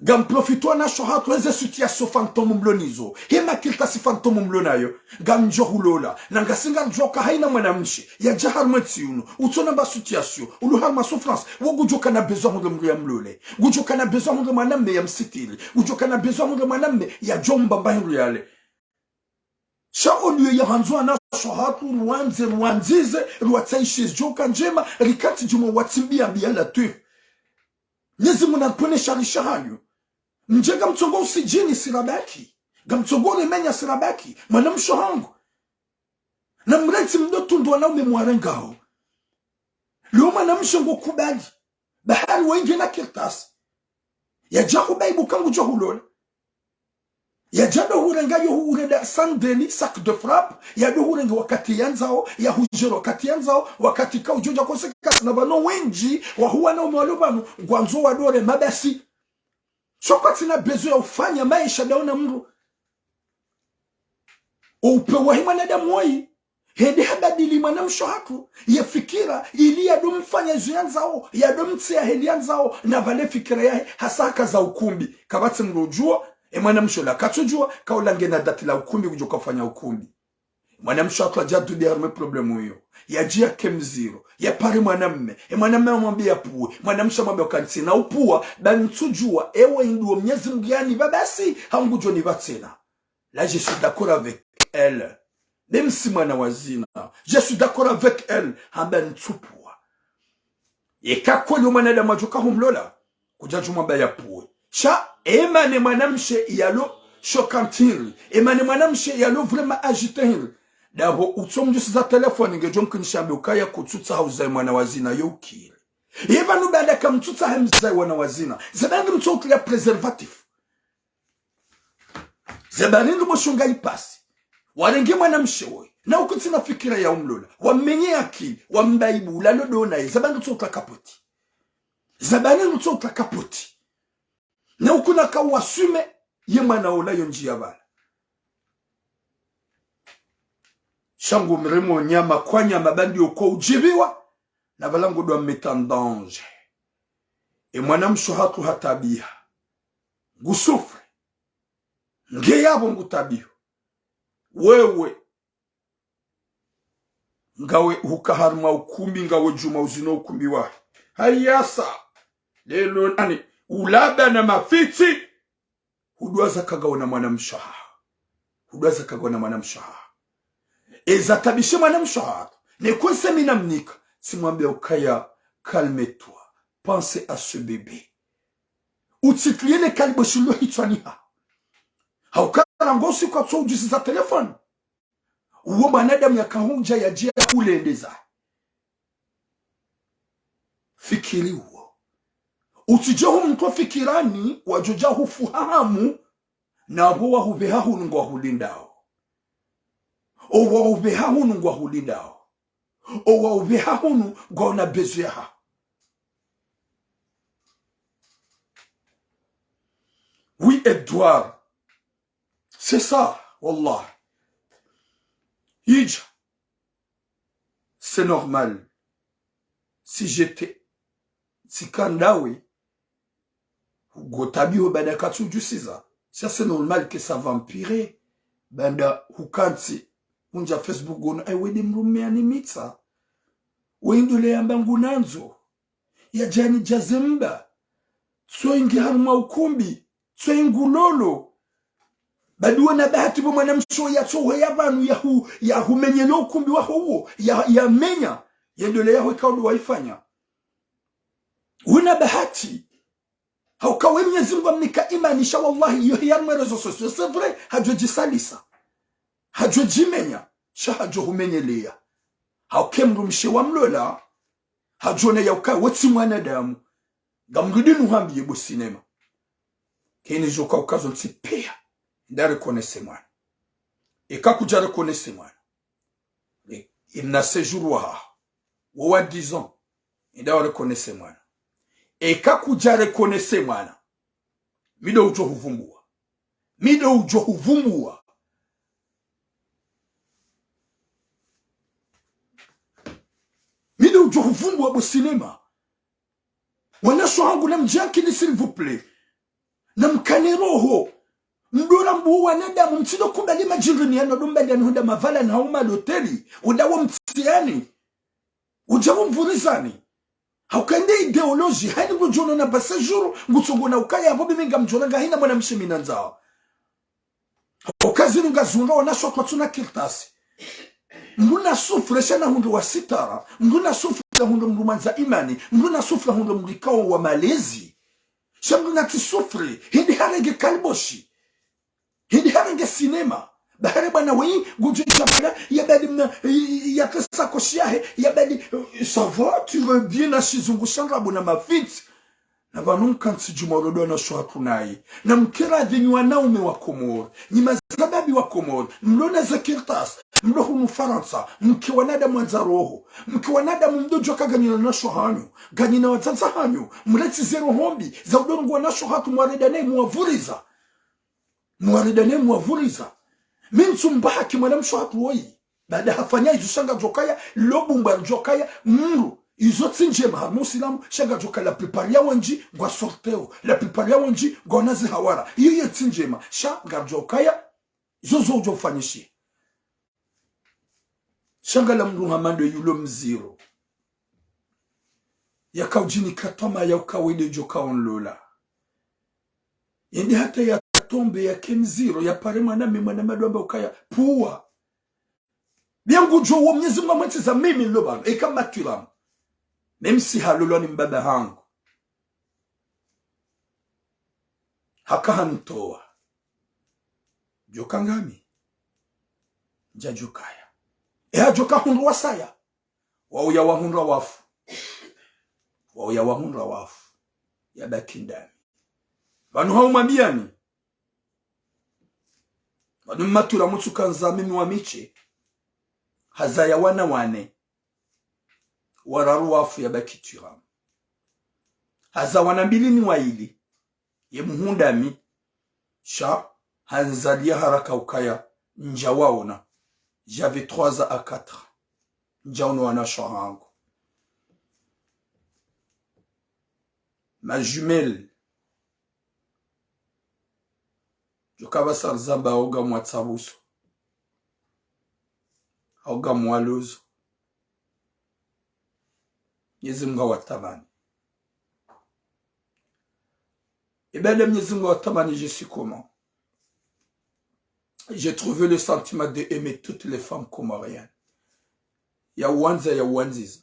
Ngamprofito wanasho hatru eze situation fantôme mlo nizo. He makartasi fantôme mlo nayo. Ngamdjo hulola. Na ngasi ngamdjoka haina mwanamshe. Yadja harumwa entsi inu. Utsona mba situation. Ulo harumwa souffrance. Wo ngudjokana besoin hundre mdru ya mlole. Ngudjokana besoin hundre mwanamme ya msitiri. Ngudjokana besoin hundre mwanamme yadjo mbamba hindru yale. Sha oliyo ya handzo wanasho hatru ruwandze, ruwandzize, ruwatsahiye djoka ndjema, rikantsi djumwa watsimbiya mbiya la twif. Mnyezi Mngu na mpvone shari shahanyu. Mdje ngamtsongo usidjini sirabaki. Ngamtsongo ulemenya sirabaki. Mwanamshe hangu. Na mrentsi mdo tundwa na ume mwarengao. Leo mwanamshe ngo kubali. Bahari woyi ngena kartasi. Yadja hubayi buka ngudjo hulola. Yadja ndo hurenga yo hurenda sandeni, sac de frappe, ya ndo hurenga wakati yandzao, ya hudjero wakati yandzao, wakati ka udjo dja conséquence na pvanu wendji, wahu wanaume walo pvanu, ngwandzo wadore mabasi. Sho kwatsina besoin ya ufanya maesha ndawo na mdru. Upe wahe mwanadamu woyi. Hende habadili mwanamshe hatru, ye fikira, ili yado mfanya izo yandzao, yado mtseya heli yandzao, na pvale fikira yahe, hasa haka za ukumbi. Kapvatsi mdru udjua, e mwanamshe ola katsudjua, ka ola ngena date la ukumbi kudjoka ufanya ukumbi. Mwanamshe hatru yadja dubi harumwa problème iyo. Yadjiya ke mziro, yapare mwanamme, e mwanamme hamwambiya yapvuwe, mwanamshe hamwambiya uka ntsina upvuwa, ba ntsudjua, ewe ndo Mnyezi Mngu yanipva basi, hau ngudjo nipva tsena. Là, je suis d'accord avec elle. Même si mwana wazina, je suis d'accord avec elle. Hamba ntsupvuwa. Yeka kweli mwanadamu adjoka humlola, kudjadjo mwamba yapvuwe. Sha, emane mwanamshe yalo choquante hindri. Emane mwanamshe yalo vraiment agité hindri. Ndapvo utso mdjusiza téléphone ngedjo mkinisha mbe ukaya kutsutsaha uzaye mwana wazina yo ukiri. Ye pvanu baanda kamtsutsaha mzaye mwana wazina. Ze bari ndri mtso utria préservatif. Ze bari ndri mshonga ipasi. Warenge mwanamshe woyi, na uku tsina fikira ya umlola. Wamenye akili, wambaibu, ulalo do naye, zabani utso utla kapoti. Zabani utso utla kapoti. Na uku naka uwasume, ye mwana ola yo ndjiya bala. Sha ngu mremo nyama kwa nyama bandi uko udjibiwa, na bala ngodwa mettre en danger. E mwanamshe hatru hatabiha. Ngu souffre. Nge yapvo ngu tabiho. Wewe. Ngawe huka harumwa ukumbi, ngawe djuma uzino ukumbi wahe. Hayasa. Lelo nani? Ulaba na mafitsi. Hudwaza kagaona mwanamshe haho. Hudwaza kagaona mwanamshe haho. Eza tabishe mwanamshe haho. Ne kwense mi namnika. Tsimwambia ukaya, calme-toi. Pense à ce bébé. Utsitulile kalibo shilo hitswani haho. Hauka rangu usiku watso udjusiza téléphone. Uwo mwanadamu yakahundja yadje ulendeza. Fikiri uwo. Utsidje hu mtru fikirani, wadjodja hufu hahamu, na apvo wahupveha hunu ngwahulindao. Owa upveha hunu ngwahulindao. Owa upveha hunu ngwaona besoin yahaho. Oui, Edouard. C'est ça, wallah. Idja. C'est normal. Si j'étais, tsika ndawe, hugo tabiho banda katsu udjusiza. Ça, c'est normal que ça va empirer. Banda hukantsi, undja Facebook gono, eh, wede mrume ani mitsa. Wendo le yamba ngunandzo. Yadjani djazemba. Tsoyi ngi harumwa ukumbi. Tsoyi ngu lolo. Badi wona bahati bo mwanamshe yatsohwe ya pvanu yahu, yahumenyele ukumbi waho uwo. Ya, yamenya. Yendo le yaho ikao ndo waifanya. Wona bahati. Hauka we Mnyezi Mngu amnika imani sha wallahi, iyo hiya harumwa réseaux sociaux, c'est vrai, hadjo djisalisa. Hadjo djimenya, sha hadjo humenyeleya. Hauka e mdrumshe wa mlola, hadjo ona ya uka we tsi mwanadamu. Ngamrudi nuhambiye bo sinema. Keni djo ka ukazo ntsi peya, nda reconnaître mwana. Eka kudja reconnaître mwana. E, imna séjour wahaho. Wo wa dix ans. Inda wa reconnaître mwana. Eka kudja reconnaître mwana. Mi ndo udjo huvumbua. Mi ndo udjo huvumbua. Mi ndo udjo huvumbua bo sinema. Wanashe hangu namdje akili, s'il vous plaît. Namkane roho. Mdora mbu wanadamu, mtsindo kubali madjingini yanu ndo mbali yanu hunda mavala na huma loteli. Udawo mtsiani. Ujawo mvurizani. Hauka nde idéologie, hani ngudjono na ba séjour, ngutsongo na ukaya, apvo bimi ngamdjona ngahina mwanamshe mi nandzao. Hauka zinu ngazunga wanashe kwatsuna kartasi. Mdru na souffre sha na hundru wa sitara. Mdru na souffre na hundru mdru mwandza imani. Mdru na souffre hundru mdru ikao wa malezi. Sha mdru na tsi souffre. Hindri harenge kaliboshi. Hindri harenge sinema. Bahari bwana weyi, ngudjo shapela, yabadi mna, ya, ya, ya tesa koshi yahe, yabadi, euh, ça va, tu veux bien na shizungu sha ndrabo na mafitsi. Na pvanu mkantsi djumwa ulodo wanashe hatru nayi. Na mkera dhinyi wanaume wa Komori. Nyi mazababi wa Komori. Mlo na ze kartasi. Mlo hunu Farantsa. Mke wanadamu wandza roho. Mke wanadamu mdo djuwa ka nganyina wanashe hanyu. Nganyina wadzadze hanyu. Mretsi ze roho mbi. Za udorongoo wanashe hatru mwarenda nayi mwavuriza. Mwarenda nayi mwavuriza. Mi ntsumba haki mwanamshe hatru woyi. Baada hafanya izo sha ngadjokaya, lo bumba djokaya, mdru. Izo tsi ndjema harumwa usilamu, sha ngadjokaya la plupart ya wendji, ngwa sorteo. La plupart ya wendji, ngwa nazi hawara. Iyo ye tsi ndjema, sha ngadjokaya, izo zo udjo ufanyishiha. Sha ngala mdru hama ndo yulo mdziro. Yaka udjinika twama ya uka wende djo ka onlola. Yende hata ya tombe yake mdziro, ya pare mwana mi mwana madwamba ukaya, puwa. Bien ngudjo wo Mnyezi Mngu amwentsiza mimi nlo pvanu, eka matwilamu. Même si halolwa ni mbaba hangu. Haka hanitowa. Djoka ngami. Ndja djokaya. E hadjoka hundru wasaya. Wauya wahundra wafu. Wauya wahundra wafu. Yabaki ndami. Pvanu haumwambiyani. Pvanu Matula mutsu kandza mimi wa miche. Hazaya wana wane. Wararu wafu yabaki Thuram. Haza wana mbili ni wayili. Ye muhundra mi, sha handzaliya haraka ukaya ndjawaona. J'avais trois ans à quatre. Ndjaono wanashe wahangu. Ma jumelle. Djoka pvasa rizamba hau ngamwatsabuso. Hau ngamwalozo. Mnyezi Mungu hawatamani. Ibada Mnyezi Mungu hawatamani, je suis comment ? J'ai trouvé le sentiment de aimer toutes les femmes comoriennes. Yawandza, yawandziza.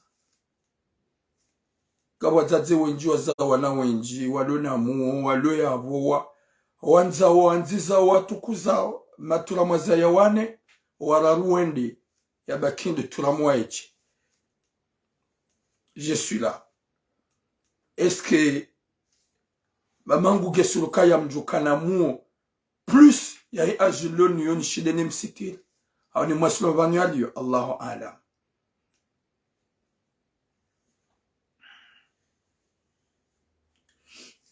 Ngapvo wadzadze wendji wazaa wana wendji, walo na muo, walo yapvo, wa, wandza, wandziza, watukuza, Matula mwazaya wane, wararu wende, yabaki ndo Thuram wa etshe. Je suis là. Est-ce que mamangu nge sûr ukaya mdjuka na muo plus ya hi âge loni yo nishinde nimsitiri ? Hau nimwasilo pvanu yaliyo, Allahu aalam.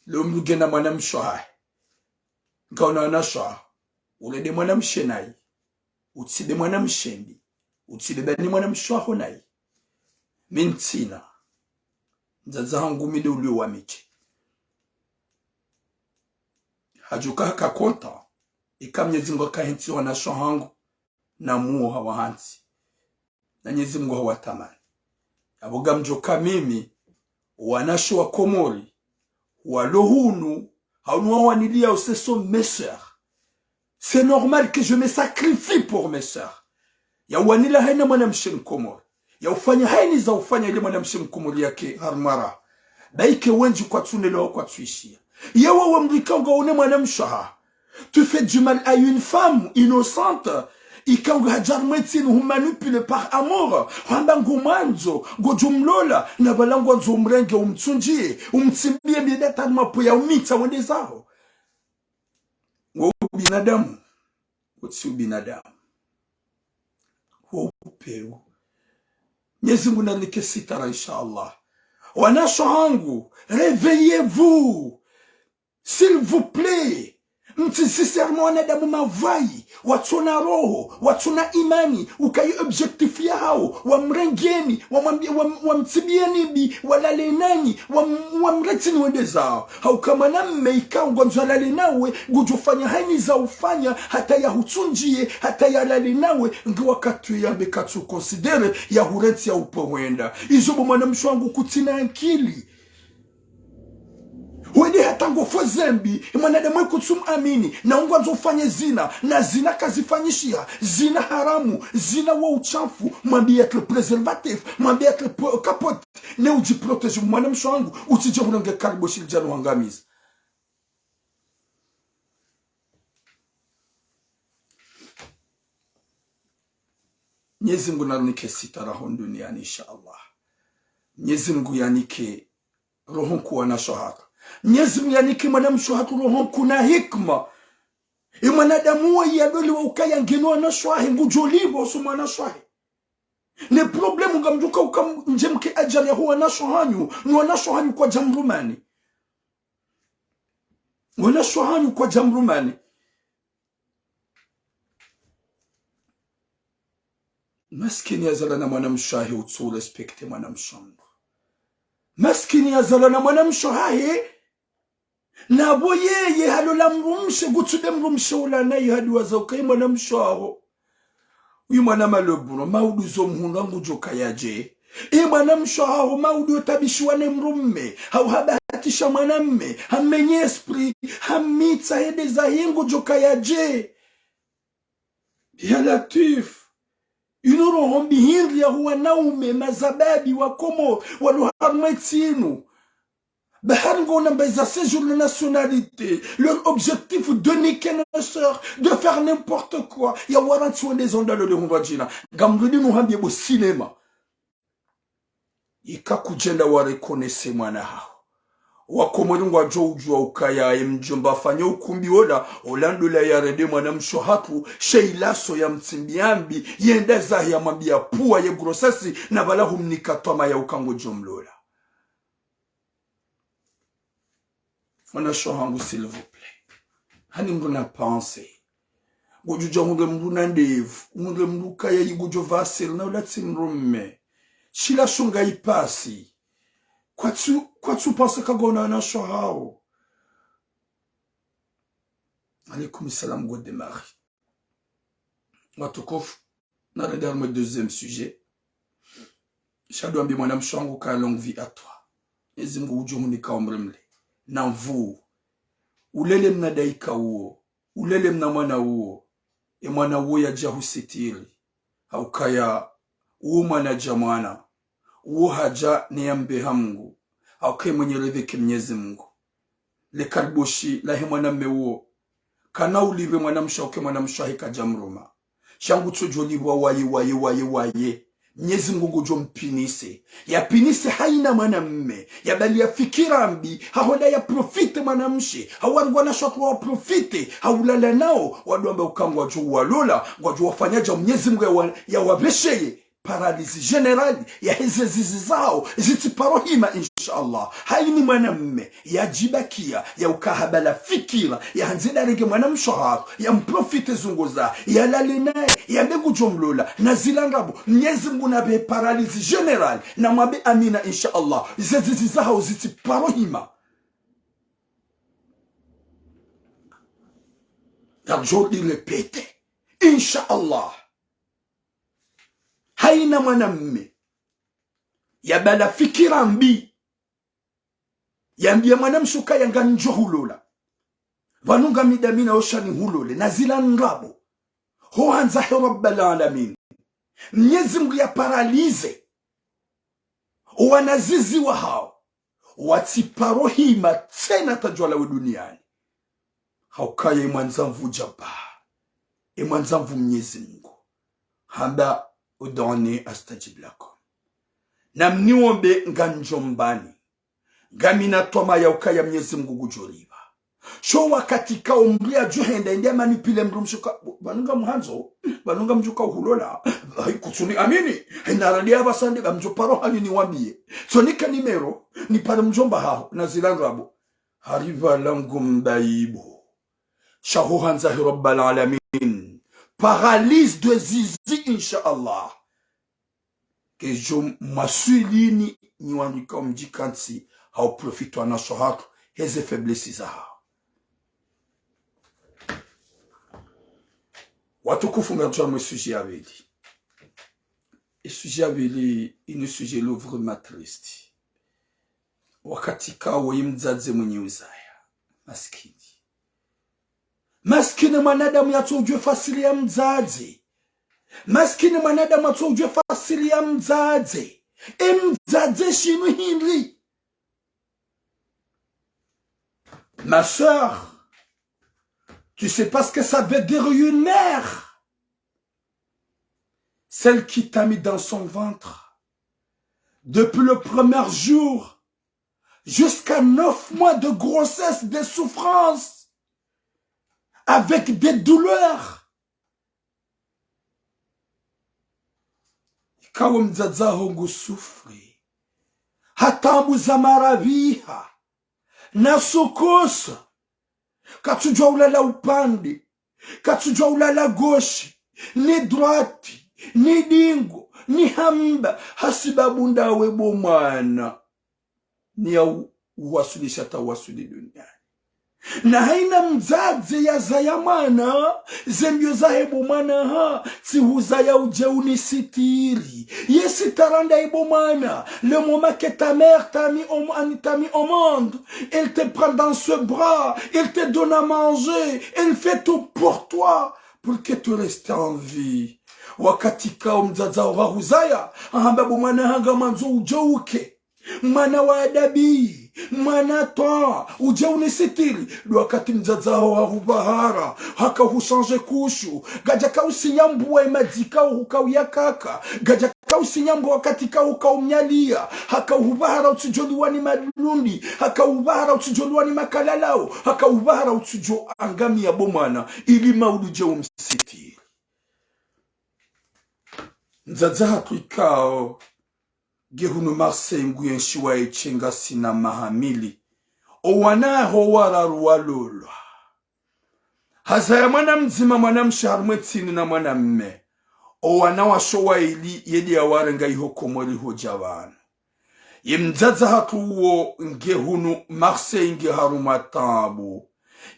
Leo mdru ngena mwanamshe wahahe. Ngauna wanashe waho. Ulede mwanamshe nayi. Utside mwanamshe ndi. Utside bani mwanamshe waho nayi. Mi ntsina. Mdzadze hangu mi nde ulio wa miche. Hadjoka haka content. Ika Mnyezi Mungu haka hentsi wanashe wahangu. Na muo hawahantsi. Na Mnyezi Mungu hawatamani. Yapvo ngamdjoka mimi, wanashe wa Komori, walo hunu, hau niwawaniliya, ce sont mes sœurs. C'est normal que je me sacrifie pour mes sœurs. Yawanila hayina mwanamshe Mkomori. Yaufanya hayina za ufanya ili mwanamshe Mkomori yake harumwa raha. Baike wendji kwatsunelewa hau kwatsuishiya. Yewe we mdru ika ngaune mwanamshe wahaho. Tu fais du mal à une femme innocente. Ika nga hadja harumwa entsi inu, hu manipulé par amour. Hwamba ngumwandzo, ngodjo mlola, na pvala ngwandzo umrenge, umtsundjiye, umtsimbiye midata harumwa peau ya umitsa wende zaho. Wo ubinadamu, wo tsi ubinadamu. Wo upeu. Mnyezi Mungu narinike sitara, inshallah. Wanashe wahangu, réveillez-vous. S'il vous plaît. Mtsi sincèrement wanadamu mavai, watsuna roho, watsuna imani, ukaya objectif yahawo, wamrengeni, wamwambi-, wam-, wamtsibiyeni mbi, walale nanyi, wam-, wamretsini wende zawo. Hauka mwanamme ikao ngwandzo alale nawe, ngudjofanya hayina za ufanya, hata yahutsundjiye, hata yalale nawe, nge wakati yambe katsu considéré, yahurentsi ya upo hwenda. Izo bo mwanamshe wahangu kutsina ankili. Wende hata ngofo zembi, mwanadamu ye kutsumu amini, na ngwandzo ufanye zina, na zina kazifanyishiha, zina haramu, zina wa uchafu, mwambiye yatre préservatif, mwambiye yatre po-, capote, ne udjiprotégé mwanamshe wahangu, utsidje hulenge karibu shilidjano hangamiza. Mnyezi Mungu narinike sitara hunu duniani, inshallah. Mnyezi Mungu yanike roho nkuu wanashe wahatru. Mnyezi Mungu yanike mwanamshe wahatru roho nkuu na hikma. Ye mwanadamu wo yadoliwa ukaya ngena wanashe wahe, ngudjoliwa uso mwanashe wahe. Ne problème ngamdjuka uka m-, ndje mke ajali yaho wanashe wahanyu, ni wanashe wahanyu kwadja mrumani. Wanashe wahanyu kwadja mrumani. Maskini yazalwa na mwanamshe wahe utsu respecté mwanamshe wahangu. Maskini yazalwa na mwanamshe wahe, na bo yeye halola mdrumshe, kutsude mdrumshe ula naye hadiwaza ukaya mwanamshe waho. Uyu mwana maleburo, maudu zo mhundra ngudjo kayadje. Ye mwanamshe waho maudu yo tabishiwa ne mdrumme, hau habahatisha mwanamme, hammenye esprit, hammitsa hende zahe ngudjo kayadje. Ya Latwif, inu roho mbi hindri yaho wanaume mazababi wa Komori, walo harumwa entsi inu. Bahari ngona mbayi za séjour de nationalité, leur objectif de niquer nos sœurs, de faire n'importe quoi. Ya warantsi wende zondalo le hundra djina. Ngamrudi nuhambie bo cinéma. Ika kudjenda wa reconnaître mwana haho. Wakomori ngwadjo udjuwa ukaya ye mdjomba afanya ukumbi wola, ola ndola yarende mwanamshe hatru, she ilaso yamtsimbiya mbi, yende zahe yamwambiya pvwa ye grossesse, na pvala humnika twamaya uka ngodjo mlola. Mwanashe hangu, s'il vous plaît. Hani mdru na pensée. Ngodjo dja hundre mdru na ndevu, hundre mdru kaya yi ngodjo pvasiri, na ula tsi mdrume. Shila shonga ipasi. Kwatsu, kwatsu pensé ka ngona wanashe hawo. Alaikum salam, Godemari. Watukufu, narende harumwa deuxième sujet. Sha ndo wambiye mwanamshe hangu ka longue vie à toi. Mnyezi Mngu udjo hunika umri mle. Na nvuu. Ulele mna daika uwo. Ulele mna mwana uwo. E mwana uwo yadja husitiri. Haukaya uwo mwana dja mwana. Uwo hadja ne yambe ha Mngu. Haukaya mwenye ridhiki Mnyezi Mngu. Le kariboshi lahe mwanamme uwo. Kana ulipve mwanamshe hauke mwanamshe hahe kadja mruma. Sha ngutsodjo lipvwa waye, waye, waye, waye. Mnyezi Mngu ngudjo mpinise. Yapinise hayina mwanamme. Yabaliya fikira mbi. Hahola yaprofite mwanamshe. Hawarigwa na shatru waprofite. Haulala nawo. Wandru wamba uka ngwadjo walola. Ngwadjo wafanya dja Mnyezi Mngu yawa-, yawapvesheye. Paralysie générale, yaheze zizi zawo, zitsiparo hima, inshallah. Hayini mwanamme, yadjibakiya, yauka habala fikira, yahandze ndarenge mwanamshe hatru, yamprofite zunguza, yalale naye, yambe ngudjo mlola, na zila ndrabo, Mnyezi Mngu napve paralysie générale, na mwambe amina, inshallah. Ze zizi zahawo zitsiparo hima. Ngamdjo répéter. Inshallah. Hayina mwanamme yabala fikira mbi. Yambiya mwanamshe ukaya ngamdjo hulola. Pvanu ngami ndami na osha nihulole. Na zila ndrabo. Ho handza he Rabbal Alamin. Mnyezi Mngu yaparalyse. Owanazizi wahawo. Watsiparo hima tsena tadjwala we duniani. Haukaya emwandzanvu Jabbar, emwandzanvu Mnyezi Mngu. Hamba, ادعوني أستجب لكم. Namniombe ngamdjo mbani. Ngamina twamaya ukaya Mnyezi Mngu ngudjo lipva. Sho wakati kao mdru yadjo henda, ende amanipvile mdrumshe ka, pvanu ngamhandzo, pvanu ngamdjo ka uhulola, hayi kutsuni amini, hayi naradi apvasa nde, ngamdjo paro hanyu niwambiye. Tsonika nimero, nipare mdjomba haho, na zila ndrabo. Haripva langu mbaibu. Sha ho handza he Rabbal Alamin. Paralyse de zizi, inshallah. Kedjo mwaswilini nyi wandru kao mdjikantsi, hau profite wanashe hatru, heze faiblesse zahawo. Watukufu, ngamdjo harumwa e sujet ya pvili. E sujet ya pvili, ini sujet lo vraiment triste. Wakati kao ye mdzadze mwenye uzaya. Maskini. Maskini mwanadamu yatso udjuwe fasiri ya mdzadze. Maskini mwanadamu yatso udjuwe fasiri ya mdzadze. E mdzadze shinu hindri. Ma sœur, tu sais pas ce que ça veut dire une mère. Celle qui t'a mis dans son ventre depuis le premier jour jusqu'à neuf mois de grossesse, de souffrance, avec des douleurs. Ikao mdzadze haho ngu souffrir. Ha taabu za maraviha. Na sukusa. Katsudjuwa ulala upande. Katsudjuwa ulala gauche, ni droite, ni dingo, ni hamba, hasibabu ndawe bo mwana. Ni ya u-, uwaswilisha ta uwaswili duniani. Na hayina mdzadze yazaya mwana, ze mbio zahe bo mwana ha, tsi huzaya udje unisitiri. Ye sitara ndaye bo mwana, le moment que ta mère t'a mis au mo-, t'a mis au monde, elle te prend dans ses bras, elle te donne à manger, elle fait tout pour toi, pour que tu restes en vie. Wakati kao mdzadze haho hahuzaya, hahamba bo mwana ha ngamwandzo udje uke. Mwana wa adabu, mwana twaa, udje unisitiri. Ndo wakati mdzadze haho hahupvahara, haka hushanje kushu, kadjaka usinya mbuwa emadzika uhuka uyakaka, kadjaka usinyambo wakati ka uka umnyaliya, haka uhupvahara utsidjoliwa ni madrundi, haka uhupvahara utsidjoliwa ni makalalao, haka uhupvahara utsidjo angamiya bo mwana, ili maulidje umsitiri. Mdzadze hatru ikao nge hunu Marseille nguyenshi waye tsi ngasina maha mili. Owana haho wararu walolwa. Hazaya mwana mdzima, mwana mshe harumwa e tsini na mwana mme. Owana washe waili yedi yawarenga iho Komori hodja pvanu. Ye mdzadze hatru uwo nge hunu Marseille nge harumwa taabu.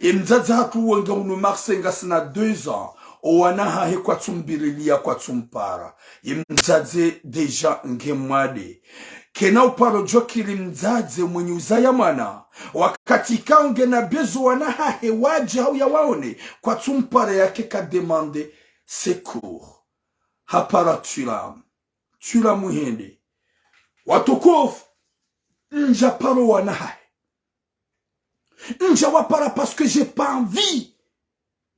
Ye mdzadze hatru uwo nge hunu Marseille ngasina deux ans. Owana hahe kwatsumbiriliya, kwatsumpara. Ye mdzadze déjà nge mwade. Kena uparo djokiri mdzadze mwenyi uzaya mwana. Wakati ikao ngena besoin wana hahe wadje hau yawaone, kwatsumpara, yake ka demander secours. Hapara Thuram. Thuram hende. Watukufu, ndja paro wana hahe. Ndja wapara parce que j'ai pas envie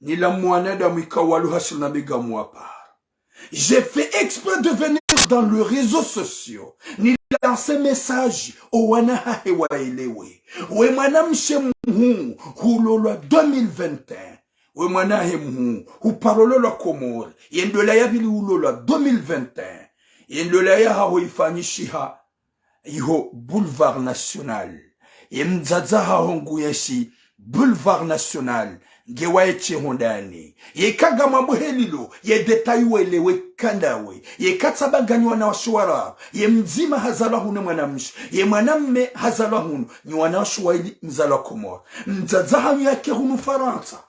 nilamu wanadamu ikao walo hashiri na begamu wapara. J'ai fait exprès de venir dans le réseau social. Nilanse message owana hahe waelewe. We mwana mshe muhuu, hulolwa deux mille vingt et un. We mwana hahe muhuu, huparololwa Komori. Ye ndola ya pvili hulolwa deux mille vingt et un. Ye ndola yahaho ifanyishiha iho Boulevard National. Ye mdzadze haho nguyenshi Boulevard National, nge waye tsi hondani. Ye kaga mambo helilo, ye détail welewe kandawe. Ye katsaba nga nyi wanawashe wararu. Ye mdzima hazalwa hunu mwana mshe. Ye mwana mme hazalwa hunu. Nyi wanawashe waili mzalwa Komori. Mdzadze hanyu yake hunu Farantsa.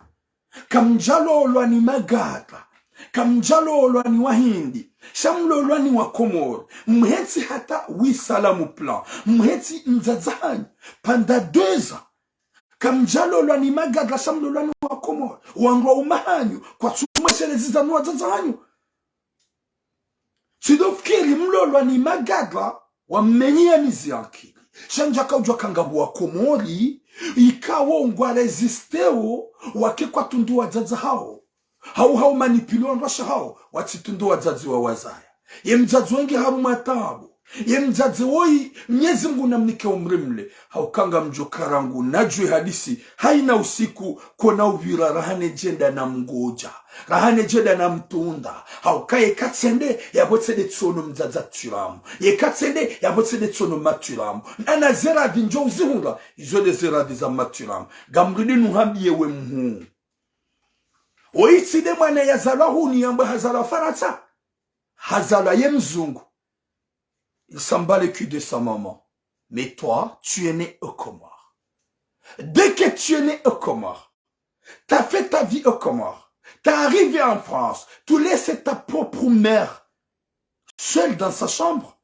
Kamdjalolwa ni magadra, kamdjalolwa ni wahindi, sha mlolwa ni wakomori, mhetsi hata wisalamu plan, mhetsi mdzadze hanyu, pendant deux ans. Kamdjalolwa ni magadra, sha mlolwa ni wakomori, wandru wa uma hanyu, kwatsumweshelezi zanu wadzadze hanyu. Tsidofikiri mlolwa ni magadra, wamenyi ya mizi ya nkili. Sha ndjaka udjuwa kanga pvwa Komori, ikao ngwa résistéo, wake kwatundu wadzadze hawo. Hau hau manipulé wandru washe hawo, watsitundu wadzadze wa wazaya. Ye mdzadze wenge harumwa taabu. Ye mdzadze woyi, Mnyezi Mngu namnike umri mle. Hauka ngamdjo karangu, nadjuwe hadisi, haina usiku, kona upvira raha ne djenda namngodja. Raha ne djenda namtunda. Hauka ye katsende, yapvo tsende tsono mdzadze Thuram. Ye katsende, yapvo tsende tsono ma Thuram. Nana ze radhi ndjo uzihundra, izo nde ze radhi za ma Thuram. Ngamrudi nuhambiye we muhuu. Oyi tsi nde mwana yazalwa hunu yambwa hazalwa Farantsa. Hazalwa ye mzungu. Il s'en bat le cul de sa maman. Mais toi, tu es né aux Comores. Dès que tu es né aux Comores, t'as fait ta vie aux Comores, t'es arrivé en France, tu laisses ta propre mère seule dans sa chambre.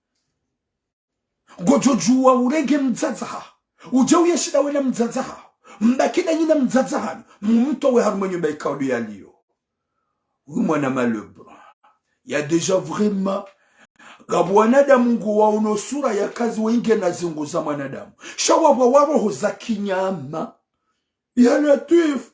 Ngodjo djuwa urenge mdzadze haho. Udje uyenshi ndawe na mdzadze haho. Mbaki nda nyi na mdzadze hanyu. Mumtowe harumwa nyumba ikao ndo yaliyo. Wi mwana malebra. Ya déjà vraiment. Ngapvo wanadamu ngo waono sura ya kazi wenge na zingo za mwanadamu. Sha wapvwa wa roho za kinyama. Ya Latwif.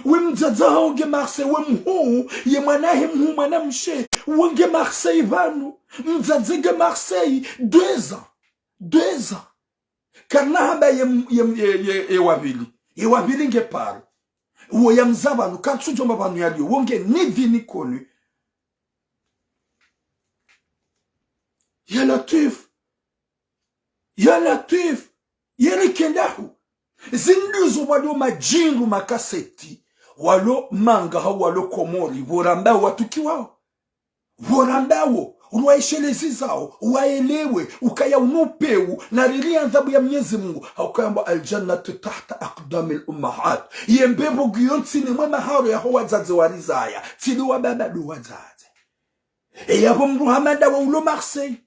We mdzadze haho nge Marseille, we muhuu, ye mwana hahe muhuu mwana mshe, wo nge Marseille pvanu. Mdzadze nge Marseille, deux ans. Deux ans. Karina hamba ye, ye, ye, ye, ye wa pvili. Ye wa pvili nge Paris. Uwo yamza pvanu, katsudjomba pvanu yaliyo. Wo nge ni pvi ni koni. Ya Latwif. Ya Latwif. Yeri kendahu. Zindru zo walo madjindru makaseti. Walo manga hau walo Komori. Pvo ramba watukiwao. Pvo ramba wo, ulwaishelezi zao, waelewe, ukaya unu upeu, na riri adhabu ya Mnyezi Mungu, hauka yamba الجنة تحت أقدام الأمهات. Ye mbepvo ngiyo ntsini mwe maharo yaho wadzadze warizaya, tsi ndo wababa ndo wadzadze. E yapvo mdru hama ndawe ulo Marseille.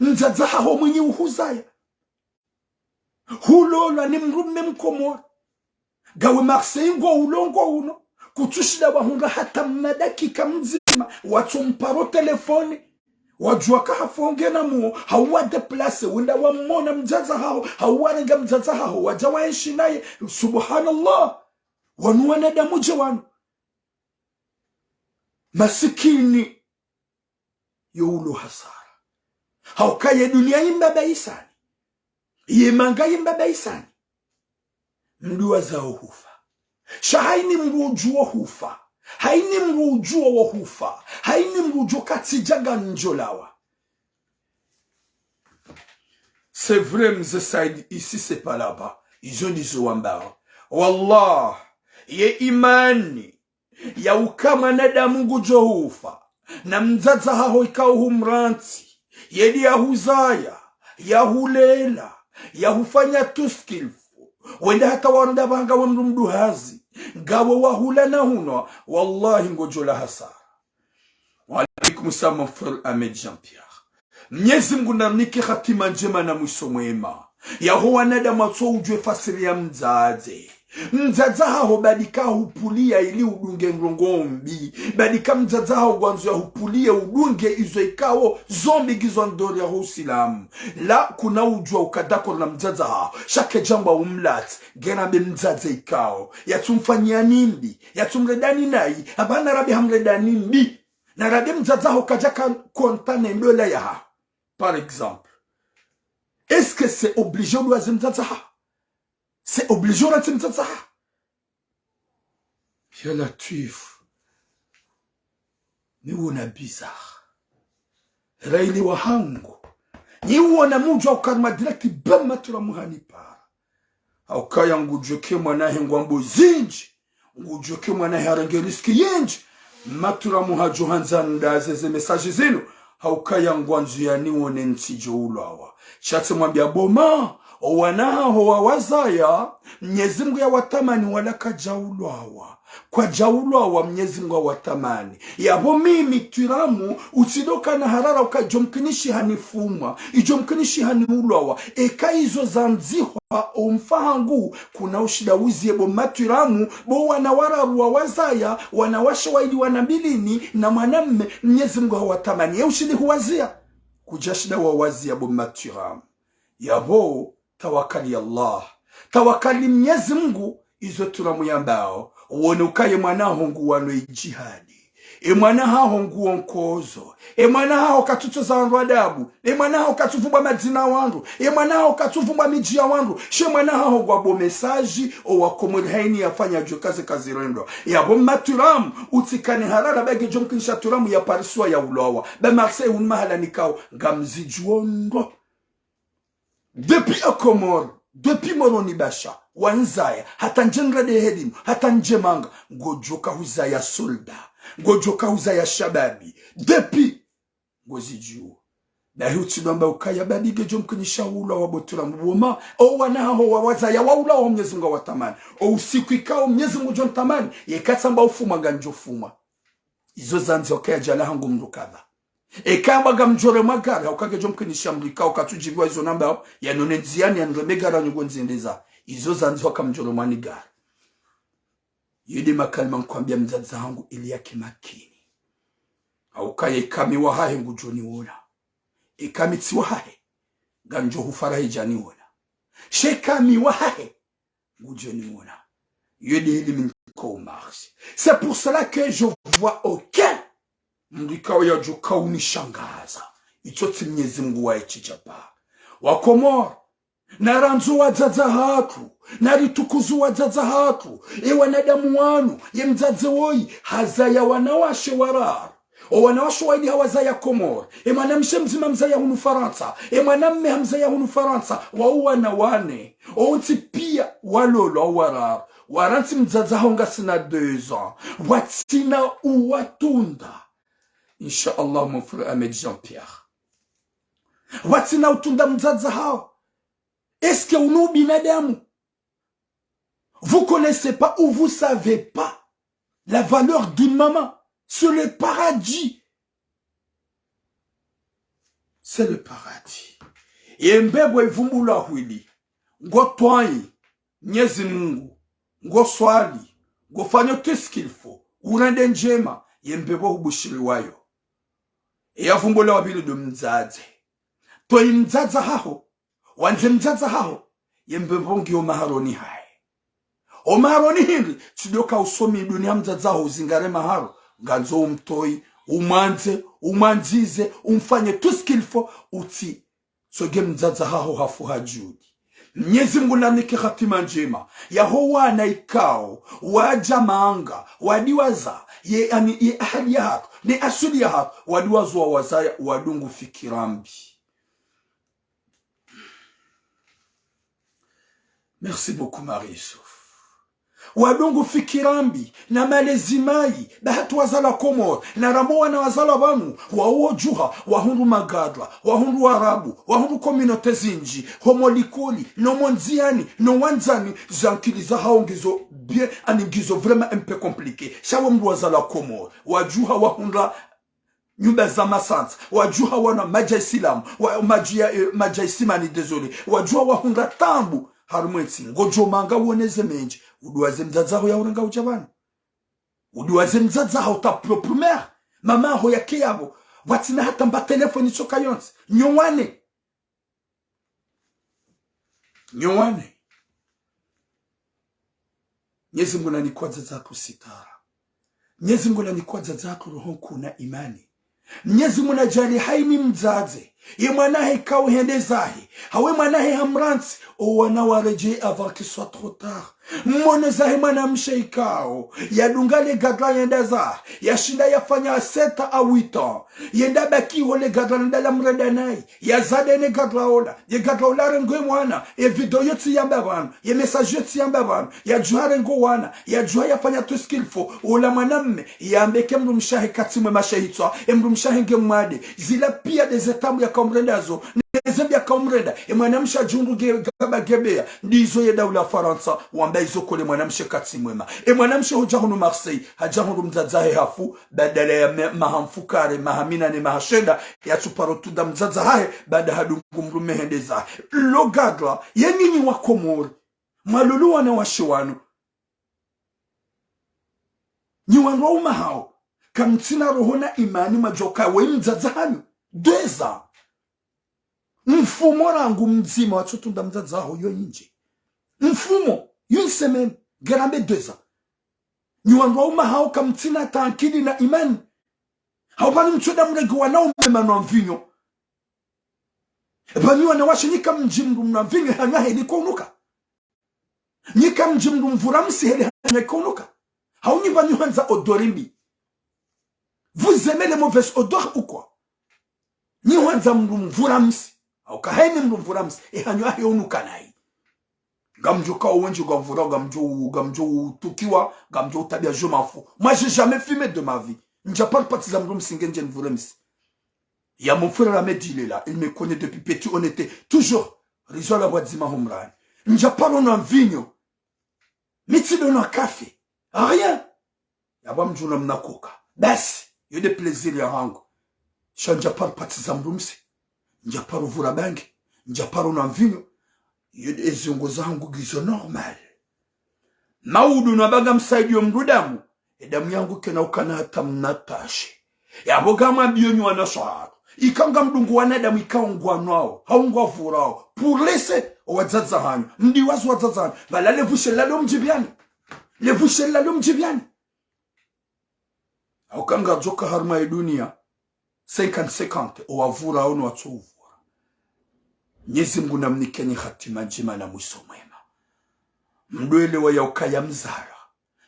Mdzadze haho mwenyi uhuzaya. Hulolwa ni mdrume Mkomori. Ngawe Marseille ngo ulo ngo uno. Kutsushinda wahundra hata mna dakika mdzima. Watsomparo telefoni. Wadjuwa ka hafa nge na muo. Hau wa déplacé. Wenda wamona mdzadze haho. Hau warenga mdzadze haho. Wadja waenshi naye. Subhanallah. Wanu wanadamu dje wanu. Masikini. yo ulo hasara. Hauka ye dunia yimbaba isani. Ye manga yimbaba isani. Mdru wazao hufa. Sha hayini mdru udjuo hufa. Hayini mdru udjuo wo hufa. Hayini mdru udjuo katsi dja ngamdjolawa. C'est vrai, Mze Said, ici c'est pas là-bas. Izo ndizo wambao. Wallah, ye imani ya uka mwanadamu ngudjo hufa, na mdzadze haho ikao humrantsi, yedi yahuzaya, yahulela, yahufanya tout ce qu'il faut. Wende hata warunda pvanga we mdru mdru hazi, ngawe wahula na hunwa, wallahi ngodjola hasara. Wa alaikum salam, mon frère Ahmed Jean-Pierre. Mnyezi Mngu namnike hatima ndjema na mwiso mwema. Yaho wanadamu watso udjuwe fasiri ya mdzadze. Mdzadze haho badika hupulia ili udunge ndrongo mbi. Badika mdzadze haho ngwandzo ya hupulie udunge izo ikao zo mbi ngizo ndori yaho usilamu. La kuna udjuwa uka d'accord na mdzadze haho. Sha kedjamba umlatsi. Ngena be mdzadze ikao. Yatsumfanyia ni mbi. Yatsumreda ni nayi. Aba narabe hamreda ni mbi. Narabe mdzadze haho kadjaka konta ne ndola yahaho. Par exemple. Est-ce que c'est obligé udwaze mdzadze haho? C'est obligé urantsi mdzadze haho? Ya Latwif. Niwona bizarre. Raili wahangu. Niwona mdru wa ukarima direct be maturamu hanipara. Haukaya ngudjuwe ke mwana hahe ngwambo zindji. Ngudjuwe ke mwana hahe harenge risque yindji. Maturamu hadjo handza ndaze ze message zinu. Haukaya ngwandzo yaniwone ntsidjo ulwawa. Sha tsi mwambia bo ma, o wana haho wawazaya, Mnyezi Mngu yawatamani wala kadjaulwawa. Kwadjaulwawa Mnyezi Mngu yawatamani. Yabo mimi twiramu, utsidokana harara uka idjo mkinishi hanifumwa, idjo mkinishi haniulwawa. Eka izo zandzihwa o mfa hangu, kuna ushinda uziye bo matwiramu, bo wana wararu wawazaya, wanawashe waili wana mbilini, na mwanamme, Mnyezi Mngu hawatamani. Ye ushindi huwaziya. Kudjashinda wawaziya bo matwiramu. Yabo, tawakali Allah. Tawakali Mnyezi Mngu, izo twiramu yambao. Uwone ukaye mwana haho nguwano idjihadi. E mwana haho nguwo nkozo. E mwana haho katsutso za wandru adabu. E mwana haho katsuvumbwa madzina ya wandru. E mwana haho katsuvumbwa midji ya wandru. She mwana haho ngwabo message, o wakomori hayini yafanya djo kaze kazirendwa. Yabo matwiramu, utsikane harara bage djo mkinisha twiramu yapariswa yaulwawa. Ba Marseille unu mahala nikao, ngamzidjuo ndro. Depuis o Komori, depuis Moroni Basha, wanzaya, hata ndje nrade helimu, hata ndje manga, ngodjoka huzaya solda, ngodjoka huzaya shababi, depuis ngozidjuo. Dahi utsidwamba ukaya badi ngedjo mkinisha ulwawa bo twiramu bo ma, o wana haho wawazaya waulwawa Mnyezi Mngu yawatamani. O usiku ikao Mnyezi Mngu djo ntamani, yeka tsamba ufumwa ngamdjo fumwa. Izo zandzihwa kaya djala hangu mdru kadha. Eka yamba ngamdjoremwa gari, hauka ngedjo mkinisha mdru ikao katsudjiriwa izo nambao, yanone ndziyani yanireme gari anyungo ndzendeza. Izo zandzihwa ka mdjoremwa ni gari. Yede makalima nkwambia mdzadze hangu ili yake makini. Hauka ye eka mi wahahe ngudjo niwona. Eka mi tsi wahahe, ngamdjo hufarahi djaniwona. She eka mi wahahe, ngudjo niwona. Yede heli mi niko marche. C'est pour cela que je vois aucun mdru ikao yadjo kaunishangaza. Itso tsi Mnyezi Mngu waye tsi djaba. Wakomori, narandzo wadzadze hatru, naritukuzu wadzadze hatru. E wanadamu wanu, ye mdzadze woyi, hazaya wanawashe wararu. O wanawashe waili hawazaya Komori. E mwanamshe mdzima mzaya hunu Farantsa. E mwanamme hamzaya hunu Farantsa. Wao wana wane. Ontsi pia walolwa wararu. Warantsi mdzadze haho ngasina deux ans. Watsina uwatunda. Inch'Allah, mon frère Ahmed Jean-Pierre. Watsina utunda mdzadze haho. Est-ce que unu binadamu? Vous connaissez pas ou vous savez pas la valeur d'une maman. C'est le paradis. C'est le paradis. Ye mbepvo ivumbulwa hwili. Ngotwayi Mnyezi Mngu. Ngoswali. Ngofanyo tout ce qu'il faut. Urende ndjema. Ye mbepvo hubushiriwayo. Eyavumbulwa wa pvili ndo mdzadze. Twayi mdzadze haho. Wandze mdzadze haho, ye mbepvo ngiyo maharoni hahe. O maharoni hindri, tsi ndo ka usomi dunia mdzadze haho uzingare maharo, ngandzo umtoyi, umwandze, umwandzize, umfanye tout ce qu'il faut, utsi tsoge mdzadze haho hafu ha djudi. Mnyezi Mungu nanike hatima ndjema yaho wana ikao wadja manga, wadiwaza ye, ani, ye ahali yahatru ne asuli yahatru, wadiwaza wawazaya, wadungu fikira mbi. Merci beaucoup, Marie Youssouf. Wadungu fikira mbi na malezi mayi, ba hatru wazalwa Komori, na rambo wana wazalwa pvanu, wawo djuha, wahundru magadra, wahundru warabu, wahundru communauté zindji, homo likoli, no mo ndziani, no wandzani, zankili zahawo ngizo bien, ani ngizo vraiment un peu compliqué. Sha wo mndru wazalwa Komori, wadjuha wahundra nyumba za masantsa, wadjuha wana madji ya isilamu, wa, madji ya, eh, madji ya isimani, désolé. Wadjuha wahundra taabu, harumwa entsi. Ngodjo manga woneze mendji, udiwaze mdzadze haho ya urenga udja pvanu. Udiwaze mdzadze haho ta propre mère. Mama haho yake yapvo. Pvwatsina hata mba téléphone itsoka yontsi. Nyowane. Nyowane. Mnyezi Mungu nanike wadzadze hatru sitara. Mnyezi Mungu nanike wadzadze hatru roho nkuu na imani. Mnyezi Mungu nadjaanli hayina mdzadze, ye mwana hahe ikao hende zahe, hawu ye mwana hahe hamrantsi, o wana waredjei avant qu'il soit trop tard. Mmono zahe mwanamshe ikao yadunga le gadra yenda zahe, yashinda yafanya sept à huit ans, yenda baki ho le gadra lenda la mrenda nayi, yazade ne gadra ola, ye gadra ola renge mwana, ye video yo tsi yamba pvanu, ye message yo tsi yamba pvanu, yadjuha renge wana, yadjuha yafanya tout ce qu'il faut, ola mwanamme yambe ke mdrumshe wahe katsi mwema she hitswa, e mdrumshe wahe nge mwade, zila pia nde ze taabu yakao mrenda zo, ne ze mbi yakao mrenda, e mwanamshe adjihundru ge, gaba gebeya, ndizo ye daula Farantsa, wamba izo kole mwanamshe katsi mwema. E mwanamshe hodja hunu Marseille, hadja hundru mdzadze hahe hafu, badala ya me, maha mfukare, maha minane, maha shenda, yatsuparo tunda mdzadze hahe, baada hadungu mdrume hende zahe. Lo gadra, ye nyinyi wa Komori, mwalolo wanawashe wanu. Nyi wandru waume hawo, kamtsina roho na imani, mwadjoka we mdzadze hanyu. Deux ans. Mfumo rangu mdzima watsutunda mdzadze haho yo indji. Mfumo, une semaine, ngarambe deux ans. Nyi wandru waume hawo kamtsina ta ankili na imani. Hawu pvanu mtsuda mrenge wanaume mwanwa mvinyo. Pvanu wanawashe nyi kamdji mndru mnwa mvinyo, hanyu haheli ko unuka. Nyi kamdji mndru mvura msi heli hanyu ko unuka. Hawu nyi pvanu hwandza odeur mbi. Vous aimez les mauvaises odeurs ou quoi? Nyi hwandza mndru mvura msi. Hawu ka hayina mndru mvura msi, e hanyu hahe unuka nayi. Ngamdjo kao wendji, ngamvura, ngamdjo, ngamdjo utukiwa, ngamdjo utabia, je m'en fous. Moi, j'ai jamais fumé de ma vie. Ndjaparo patiza mndru msi nge ndje nvure msi. Il y a mon frère Ahmed, il est là. Il me connaît depuis petit, on était toujours rizwala pvwadzima ho mrani. Ndjaparo nwa mvinyo. Mi tsidjo nwa café. Rien. Yapvo mdjuna mna coca. Basi, yo nde plaisir yahangu. Sha ndjaparo patiza mndru msi. Ndjaparo vura bangi. Ndjaparo nwa mvinyo. Yo nde eziongo zahangu ngizo normal. Maudu nwa banga msaidiyo mndru damu. E damu yangu kayina ukana hata mna tache. Yapvo ngamwambiyo nyi wanawashe hatru, ikao ngamdungu wanadamu ikao ngwanwao, hawu ngwavurao, pour laisser owadzadze hanyu, mdiwaze wadzadze hanyu, pvala levushe lalo mdji pviani. Levushe lalo mdji pviani. Hawu ka ngadjoka harumwa ye dunia, cinquante cinquante, owavurao no watsouvura. Mnyezi Mungu namnikeni hatima ndjema na mwiso mwema. Mdwele wa yaukaya mzalwa,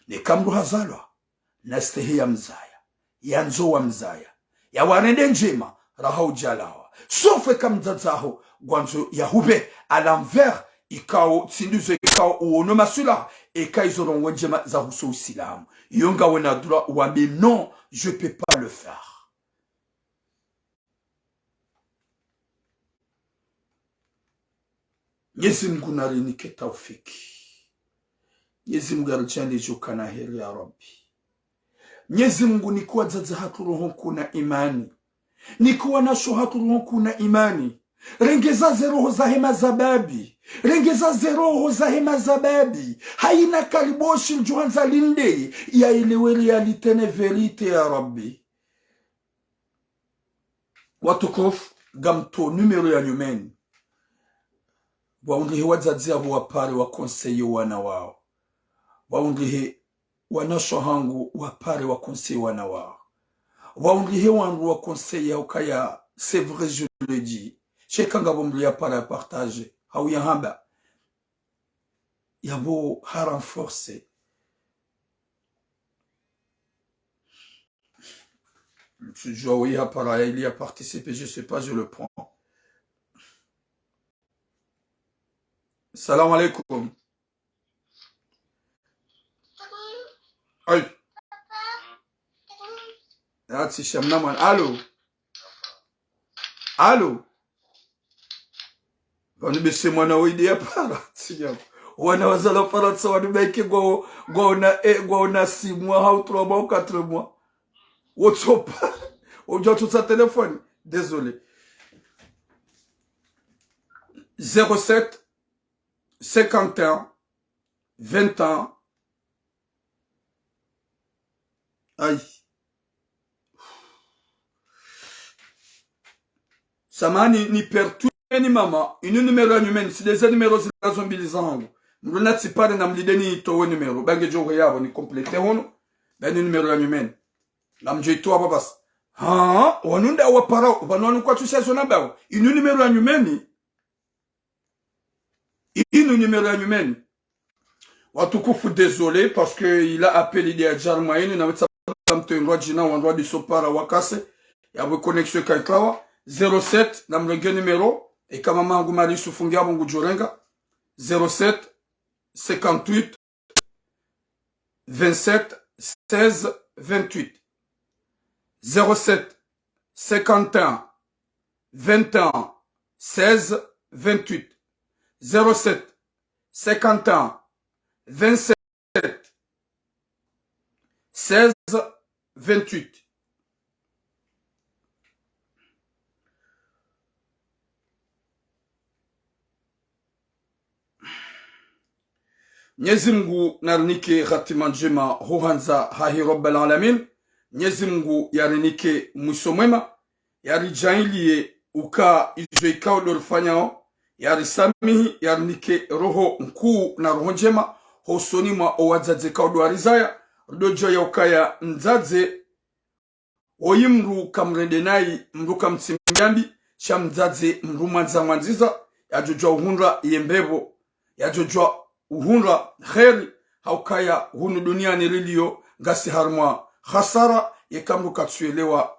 neka mndru hazalwa, na stehi ya mzaya, yandzo wa mzaya, yawarende ndjema, raha udjalawa. Sauf eka mdzadze haho ngwandzo yahupve à l'envers, ikao tsi ndizo ikao uono maswilaha, eka izo ndrongoo ndjema zahusu Usilamu. Iyo ngawe na droit wambe non, je peux pas le faire. Mnyezi Mungu narinike taufiki. Mnyezi Mungu aridjaanlie djo ukana heri ya Rabbi. Mnyezi Mungu nike wadzadze hatru roho nkuu na imani. Nike wanawashe hatru roho nkuu na imani. Rengeza ze roho zahe mazababi. Rengeza ze roho zahe mazababi. Hayina kaliboshi ndjo handza linde. Yaelewe réalité ne vérité ya Rabbi. Watukufu, ngamtowo numéro ya nyumeni. Pvwaundrihe wadzadze yapvo wapare wa conseiller wana wawo. Pvwaundrihe wanawashe hangu wapare wa conseiller wana wawo. Waundrihe wandru wa conseil ya ukaya, c'est vrai, je le dis. Sheka ngapvo mdru ya para ya partage. Hau ya hamba. Yapvo ha renforcer. Mtsudjua oui, ya para, il y a participé, je sais pas, je le prends. Salam alaikum. Aïe. Ati shamna mwana. Allô? Allô? Pvanu bese mwana woyi de ya para, tsinya. Wana wazalwa Farantsa wanu baike ngwa, ngwaona, eh, ngwaona six mois, hau trois mois, hau quatre mois. Wotsopa. Wodja tsotsa téléphone. Désolé. Zéro sept, cinquante et un, vingt ans. Aïe. Samahani, ni perturbeni mama. Inu numéro ya nyumeni, tsi de ze numéro zila zo mbili zangu. Mdru natsipare na mlide nitowe numéro. Ba ngedjo hwe yapvo ni compléter hunu. Ba inu numéro ya nyumeni. Ngamdjo itowa pvo basi. Ha, wanu nda wapara, pvanu wanu kwatsu sha zona bawo. Inu numéro ya nyumeni. Inu numéro ya nyumeni. Watukufu, désolé, parce que il a appelé de ya djari mwa inu, na wetsa mtendwa djina, wandru wadiso para wakase, yapvo connexion kaikawa, zéro sept, na mrenge numéro, eka mama hangu Marie Yusufu nge yapvo ngudjorenga, zéro sept, cinquante-huit, vingt-sept, seize, vingt-huit. Zéro sept, cinquante et un, vingt et un, seize, vingt-huit. Zéro sept, cinquante et un, vingt-sept, seize, vingt-huit. Mnyezi Mngu narinike hatima ndjema ho handza hahe Rabbal Alamin. Mnyezi Mngu yarinike mwiso mwema, yaridjaanliye uka izo ikao ndo rifanyao, yarisamihi, yarinike roho nkuu na roho ndjema, hosoni mwa owadzadze kao ndo warizaya, ridodjuwa ya ukaya mdzadze oyi mdru kamrende nayi, mdru kamtsimbiambi, sha mdzadze mdru mwandza mwandziza, yadjodjuwa uhundra ye mbepvo, yadjodjuwa uhundra kheri, ha ukaya hunu duniani riliyo, ngasi harumwa hasara, yeka mdru katsuelewa.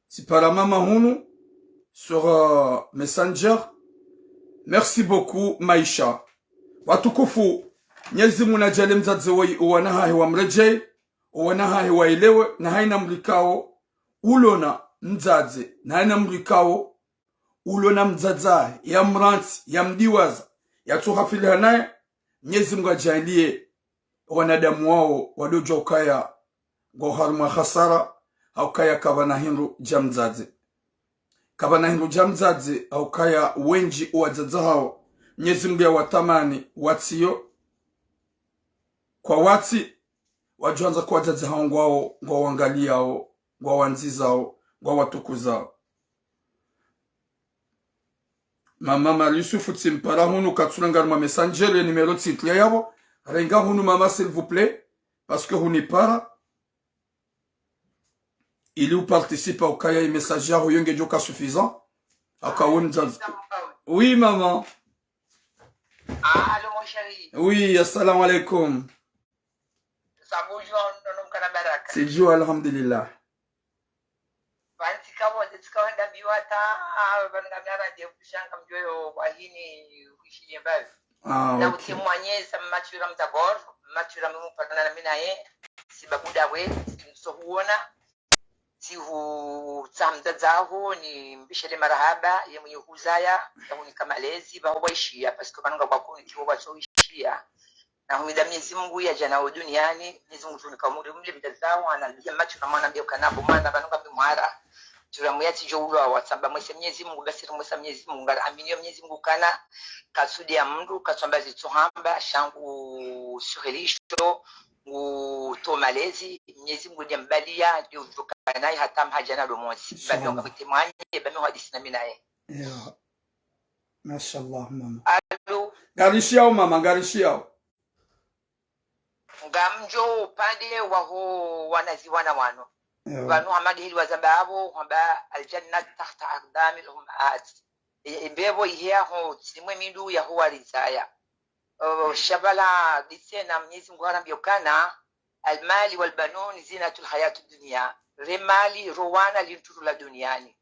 Tsipara mama hunu sur, euh, Messenger. Merci beaucoup, Maisha. Watukufu, Mnyezi Mngu nadjaanliye mdzadze woyi, owana hahe wamredjeyi, owana hahe waelewe, na hayina mdru ikao ulona mdzadze, na hayina mdru ikao ulona mdzadze wahe, yamrantsi, yamdiwaza, yatsuhafiliha naye, Mnyezi Mngu nadjaanliye wanadamu wawo wadodjuwa ukaya ngwao harumwa hasara, ha ukaya kapvana hindru dja mdzadze. Kapvana hindru dja mdzadze, ha ukaya wendji owadzadze hawo, Mnyezi Mngu yawatamani, watsiyo, kwawatsi, wadjoandza ko wadzadze hawo ngwao, ngwawangaliyao, ngwawandzizao, ngwawatukuzao. Mama Marie Yusufu tsimpara hunu, katsurenga harumwa Messenger, ye numéro tsitria yapvo. Renga hunu mama, s'il vous plaît, parce que hunipara. Ili uparticipe ukaya ye message yaho yo ngedjoka suffisant. Aka we mdzadze. Oui, maman. Allô, mon chéri. Oui, assalamu alaikum. Sabu djuwa nono mkana baraka. Tsidjuwa, alhamdulillah. Pvanu tsika pvondze tsika wenda mbiwa ta, ah, pvanu ngamina radio kushanga mdjoyo wahini kuishiye mbapvi. Ah, na okay. Utemwanyeza mmatura mdzabor, mmatura mumupatana na mi naye, sibabu ndawe, tsimso huona, tsihu tsamda dzaho, nimbishele marahaba, ye mwenye huzaya, yahunika malezi, pvaho waishiya, parce que pvanu ngapvo wakuni kiwo watsoishiya. Nahumida Mnyezi Mngu yadja nao duniani, Mnyezi Mngu tunika umri mle mdzadze waho, anambiya mmatura mwana mbiya ukana bo mwana, pvanu ngambi mwara. Tura muyatsi djo ulwa watsamba mwese Mnyezi Mngu, basi rimwesa Mnyezi Mngu, ngari aminiyo Mnyezi Mngu kana, katsudi ya mndru, katswamba zitsohamba, sha ngu suhilisho, ngu to malezi, Mnyezi Mngu ndiya mbaliya, ndiyo vukanayi hata mhadjana lo mosi. Inshallah. Babi wanga mwite mwanye, bami hadisi na mi naye. Ya. Mashallah, mama. Allô? Ngarishiyao, mama, ngarishiyao. Ngamdjo upande waho wanaziwana wanu. Pvanu hama ndeheli wazamba apvo, hwamba الجنة تحت أقدام الأمهات. E, e mbepvo ihe yaho, tsini mwe mindru yaho warizaya. O, sha pvala nditsena Mnyezi Mngu harambia ukana, المال والبنون زينة الحياة الدنيا. Re mali, ro wana, linturu la duniani.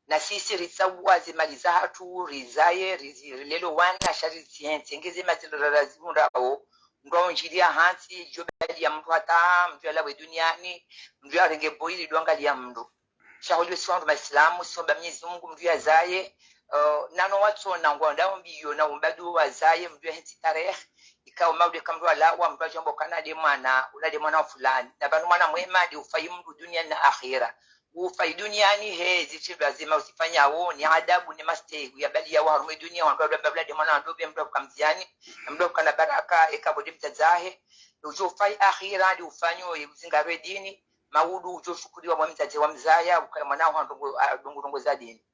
Na sisi ritsaua ze mali zahatru, rizaye, rizi-, rilele wana, sha rizihentsi. Nge ze mali zilo rara zihundrao, mndru aundjilia hantsi, djo bali ya mndru hata, mndru yalawe duniani, mndru yarenge boili dwangaliya mndru. Sha holiho si wandru maislamu, si wamba Mnyezi Mngu mndru yazaye, eh, nano watsona ngwandao mbiyo na umbadu wazaye, mndru yahentsi tarehi, ikao maudu eka mndru alawa, mndru adjamba ukana nde mwana, ula nde mwana wa fulani. Na pvanu mwana mwema nde ufayi mndru duniani na akhira. Ufayi duniani he zitrendwa zema uzifanyao, ni adabu, ni mastehi, ya bali yawo harumwa dunia, wandru wadwamba ula nde mwana wa ndopvi, mndru akamziani, mndru akana baraka, eka pvo nde mdzadze wahe. Udjo ufayi akhira, nde ufanyo, ye uzingarwe dini, maudu udjo shukuriwa mwe mdzadze wamzaya, ukaya mwana waho ndrongo, a, ndrongo, ndrongo za dini.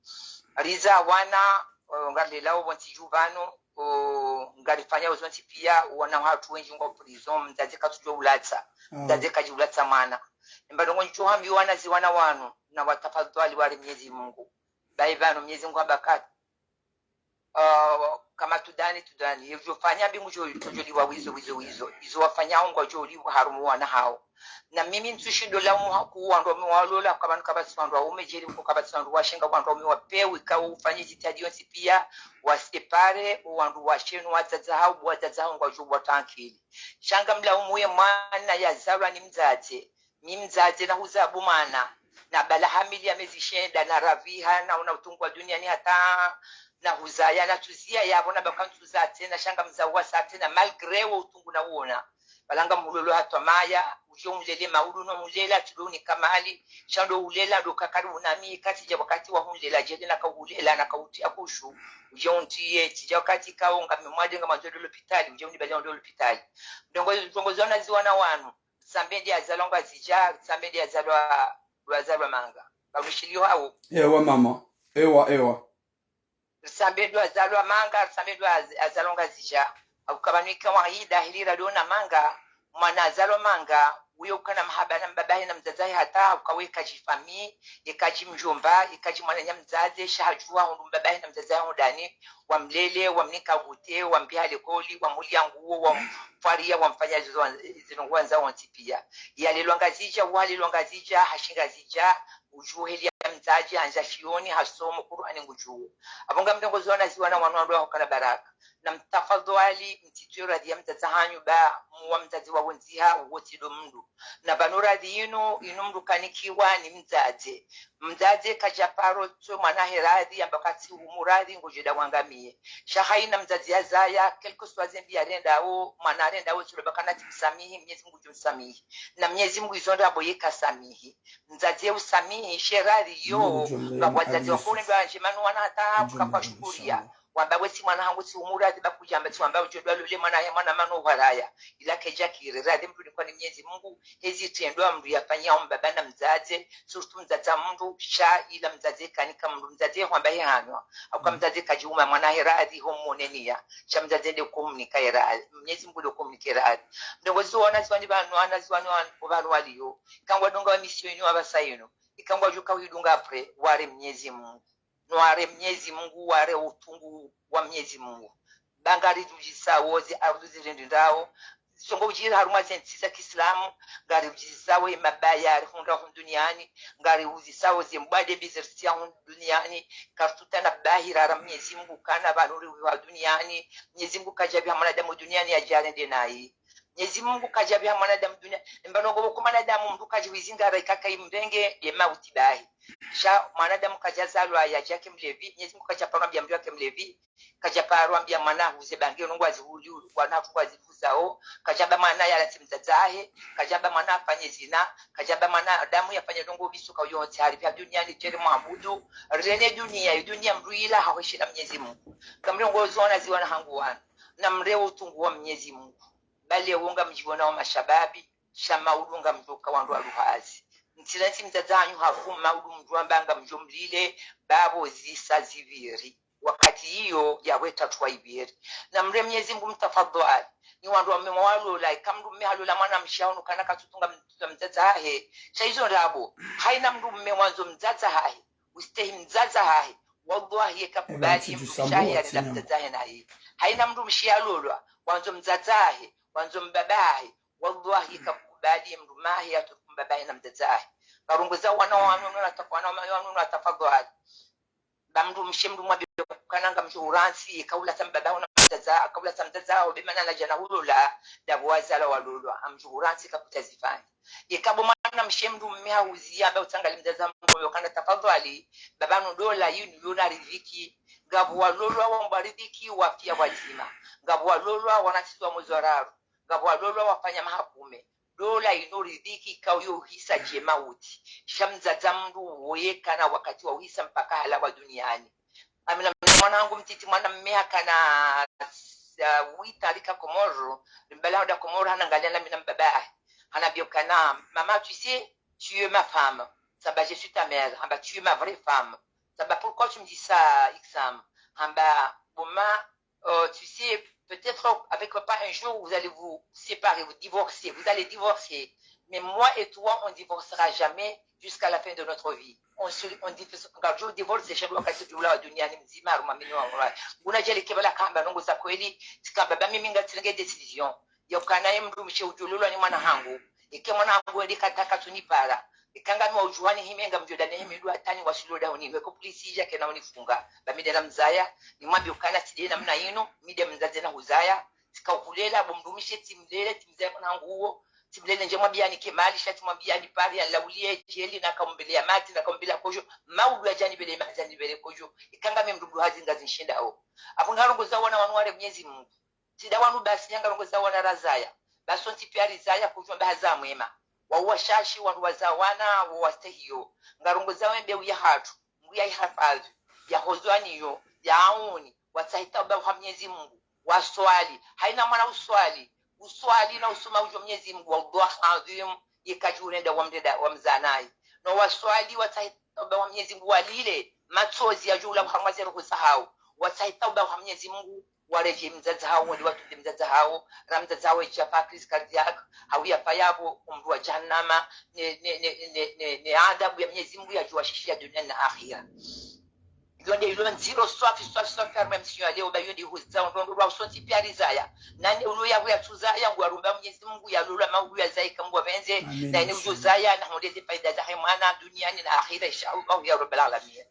Riza wana, eh, ngarilelao pvontsi dju pvanu, o, ngarifanyao zontsi pia, wana wahatru wendji ngwao prison, mdzadze katsudjo ulatsa, mdzadze kadji ulatsa mwana. Emba ndrongo ndjo hambiwa wanaziwana wanu, na watafadhwali wari Mnyezi Mngu. Bayi pvanu Mnyezi Mngu hamba ka, ah, kama tudani, tudani. Ye udjo fanya mbi ngudjo, ngudjo liwa wizo, wizo, wizo. Izo wafanyao ngwadjo liwa harumwa wana hawo. Na mimi ntsushindo laumu ha-, ku wandru waume walola, kwa pvanu kapvatsi wandru waume, djeli mko kapvatsi wandru washe, nga wandru waume wapewu, ikao ufanye jitihadi yontsi pia, wasepare, o wandru washe, no wadzadze hawo, bo wadzadze hawo ngwadjo wa tranquille. Sha ngamlaumu ye mwana yazalwa ni mdzadze. Mi mdzadze nahuza bo mwana, na bala hamili ya mezi shenda, na raviha, na una utungu wa duniani hata, na huzaya, na tsuziya yapvo na baka ntsuza tsena, sha ngamzauwa sa tsena, malgré wo utungu na uona. Pvala ngamhulolo hatwa maya, udje unlele maudu no unlela, tsi ndo unika mali, sha ndo ulela, ndo kakari unami, katsidja wakati wa hunlela, djeli na kauhulela, na kautriya kushu, udje untriye, tsidja wakati kao, ngami mwade, ngamwandzo ndo lopitali, udje unibale ndo lopitali. Ndrongo, ndrongo zona ziwana wanu. Ritsambe nde yazalwa Ngazidja, ritsambe nde yazalwa, yazalwa Manga. Pvanu shiliho hawo. Ewa mama. Ewa, ewa. Ritsambe nde yazalwa Manga, ritsambe nde yaz-, yazalwa Ngazidja. Hauka pvanu ika waida hili radiona Manga, mwana yazalwa Manga, uye ukana mahaba na mbabahe na mdzadzahe hata, hauka we kadji fami, ye kadji mdjomba, ye kadji mwananya mdzadze, sha hadjuwa hundru mbabahe na mdzadzahe hundani, wamlele, wamnika gute, wambiha lekoli, wamulia nguo, wamfwariya, wamfanya zizo wan-, zinu ngwandzao wontsi pia. Yalelwa Ngazidja, walelwa Ngazidja, hashi Ngazidja, udjuheli ya mdzadze, handza shioni, hasomo Kur'ani ngudjuo. Apvo ngamrengo ziwana ziwana wanu wandru wahukana baraka. Na mtafadhwali, mtsitwe radhi ya mdzadze hanyu ba, muwa mdzadze wa wondziha, uwo tsi ndo mndru. Na pvanu radhi inu, inu mndru kanikiwa ni mdzadze. Mdzadze kadja paro tso mwana he radhi, yamba katsi humu radhi, ngodjo enda wangamiye. Sha haina mdzadze yazaya, quel que soit zembi yarendao, mwana arendao, tsi ndo baka na tsi msamihi, Mnyezi Mngu djo msamihi. Na Mnyezi Mngu izo ndrabo ye kasamihi. Mdzadze usamihi, she radhi yo, ba wadzadze wakone ndo andje manu wana hata, kakwa shukuriya. Wamba we tsi mwana hangu tsi humu radhi ba kudjamba tsi wamba udjo ndo lole mwana ya mwana mano hwaraya. Ila kedja kiri radhi mndru nikwa ni Mnyezi Mngu, hezi trendwa mndru yafanya umbaba na mdzadze, surtout mdzadze mndru, sha ila mdzadze kanika mndru mdzadze hwamba he hanwa. Hauka mdzadze kadji uma mwana he radhi ho monenia. Sha mdzadze nde kumnika he radhi. Mnyezi Mngu nde kumnika he radhi. Ndrongo ziwana ziwani pvanu, wana ziwani wanu, pvanu waliyo. Ika ngwadunga wa misioni wa pvasa inu. Ika ngwadjuka uhidunga après, ware Mnyezi Mngu. Nware Mnyezi Mngu, ware utungu wa Mnyezi Mngu. Ba ngaridjuzisao ze ardhu zirindindao. Songo udjiri harumwa ze ntsi za kiislamu, ngaridjuzisao ye mabaya yarihundra hunu duniani, ngariuzisao ze mbwade mbi zirisiya hunu duniani, karitsutana bahira ra Mnyezi Mngu kana pvanu riwiwa duniani, Mnyezi Mngu kadjabiha mwanadamu duniani yadje yarende nayi. Mnyezi Mngu kadjabiha mwanadamu duniani, mbano ngobo kwa mwanadamu mndru kadjiwizingara ikaka imrenge, ye mauti bahi. Sha mwanadamu kadjazalwa yadje yake mlevi, Mnyezi Mngu kadjaparo ambia mndru yake mlevi, kadjaparo ambia mwana ahuze bange, nongo azihuli, wana hatru ngwazihuzao, kadjamba mwana yalatse mdzadze wahe, kadjamba mwana afanye zina, kadjamba mwanadamu yafanye ndrongo mbi suka yontsi, haripvia duniani tere mwabudu, rene dunia, ye dunia mndru ila hahweshela Mnyezi Mngu. Ngamrengo ziwana ziwana hangu wanu, na mreo utungu wa Mnyezi Mngu. Bale wo ngamdjiwonao mashababi, sha maudu ngamdjoka wandru waluhazi. Mtsila ntsi mdzadze hanyu hafu maudu mndru amba ngamdjo mlile, ba pvo zisa zipviri. Wakati iyo yawe tatwa ibiri. Na mre Mnyezi Mungu mtafadhwali. Ni wandru waume mwalola, ika mndru mme halola mwanamshe hawono ukana katsutunga mdzadze hahe. Sha izo ndrabo, haina mndru mme wandzo mdzadze hahe, ustehi mdzadze hahe. Wallahi, yeka kubali mndru mshe hahe yarenda mdzadze hahe naye. Haina mndru mshe yalolwa, wandzo mdzadze hahe, wandzo mbaba hahe. Wallahi, yeka kubali mndru mme hahe yatruku mbaba hahe na mdzadze hahe. Ngarongozao wana wanu, wana wanu, wana wanu, tafadhwali. Ba mndru mshe mndru mwambe ukana ngamdjo hurantsi, ika ulatsa mbaba haho na mdzadze, ika ulatsa mdzadze haho, be mana nadja nahulola, ndapvo wazalwa walolwa, ngamdjo hurantsi ika kutsazifanya. Ika bo mwanamshe mndru mme hahuziya, amba utsangalie mdzadze haho, ukana tafadhwali, baba nulola yinu, yo na riziki. Ngapvo walolwa wambwa riziki, wafiya wadzima. Ngapvo walolwa wanasizwa mwezi wa raru. Ngapvo walolwa wafanya maha kume. Lola inu riziki ikao yo uhisa dje mauti. Sha mdzadze mndru woye kana wakati wa uhisa mpaka halawa duniani. Amina, mwana hangu mtiti mwana mme hakana, uh, huit ans rika Komoro, mbala hoda Komoro hanangalia na mi na mbaba hahe. Hanambia ukana, maman, tu sais, tu es ma femme. Samba, je suis ta mère. Hamba, tu es ma vraie femme. Samba, pourquoi tu me dis ça, Iksam? Hamba, bon, ma, euh, tu sais, peut-être avec papa, un jour, vous allez vous séparer, vous divorcer, vous allez divorcer. Mais moi et toi, on divorcera jamais jusqu'à la fin de notre vie. On se, on divorce, ngamdjo divorce, sha ndo wakati ridjo ulawa duniani mdzima, harumwa mini wa mura. Nguna djeli kebala kamba ndrongo za kweli, tsikamba ba mimi ngatsirenge décision ya ukana ye mndru mshe udjo lolwa ni mwana hangu. Ike mwana hangu ende kataka tsunipara. Ika ngami wa udjuhani hime ngamdjo dane hime ndo hatani washilo dahoni. Weko polisi idja kena unifunga. Ba mi nde namzaya. Nimwambie ukana tsi nde namna inu. Mi nde mdzadze nahuzaya. Tsika ukulela, bo mndru mshe tsimlele, tsimzaya mwana hangu uwo. Tsimlele ndje mwambiani ke mali, sha tsimwambiani pari, yanilaulie djeli, nakaumbele ya madji, nakaumbele ya kodjo. Maudu yadja nibele madji, yanibele kodjo. Ika ngami mndru mndru hazi ngazinshindao. Apvo ngarongozao wana wanu ware Mnyezi Mungu. Tsi nda wanu basi, ngarongozao wana razaya. Basi wontsi pia rizaya, kudjua mba haza mwema. Wao washashi, wanu wazaa wana, wao wastehiyo. Ngarongozao ye mbeu yahatru, Mungu yaihafadhwi, yahozwaniyo, yaauni, watsahe tauba ha Mnyezi Mungu, waswali. Haina mwana uswali, uswali na usoma udjo Mnyezi Mungu, wallahi adhim, yeka djurenda wamrenda, wamzaa naye. No waswali, watsahe tauba ha Mnyezi Mungu, walile, matsozi yadjo ulawa harumwa ze roho zahao, watsahe tauba ha Mnyezi Mungu, waredjei mdzadze hawo, wende watunde mdzadze hawo, ra mdzadze hawo yadja fa crise cardiaque, hau yafa yapvo, omoro wa jahannama, ne, ne, ne, ne, ne, ne adhabu ya Mnyezi Mungu yadjo washishiya duniani na akhira. Iyo nde ilo ndziro swafi, swafi, swafi, harumwa msiyo ya leo, ba iyo nde ihuzao ndrongoo rwa usontsi pia rizaya. Na nde ulo yapvo yatsuzaya, nguwarombao Mnyezi Mungu, yalolwa maudu yazaye ika Mungu apvendze, na ine udjo zaya, nahundre ze faida zahe mwana, duniani na akhira, insha Allah, ya Rabbal Alamin.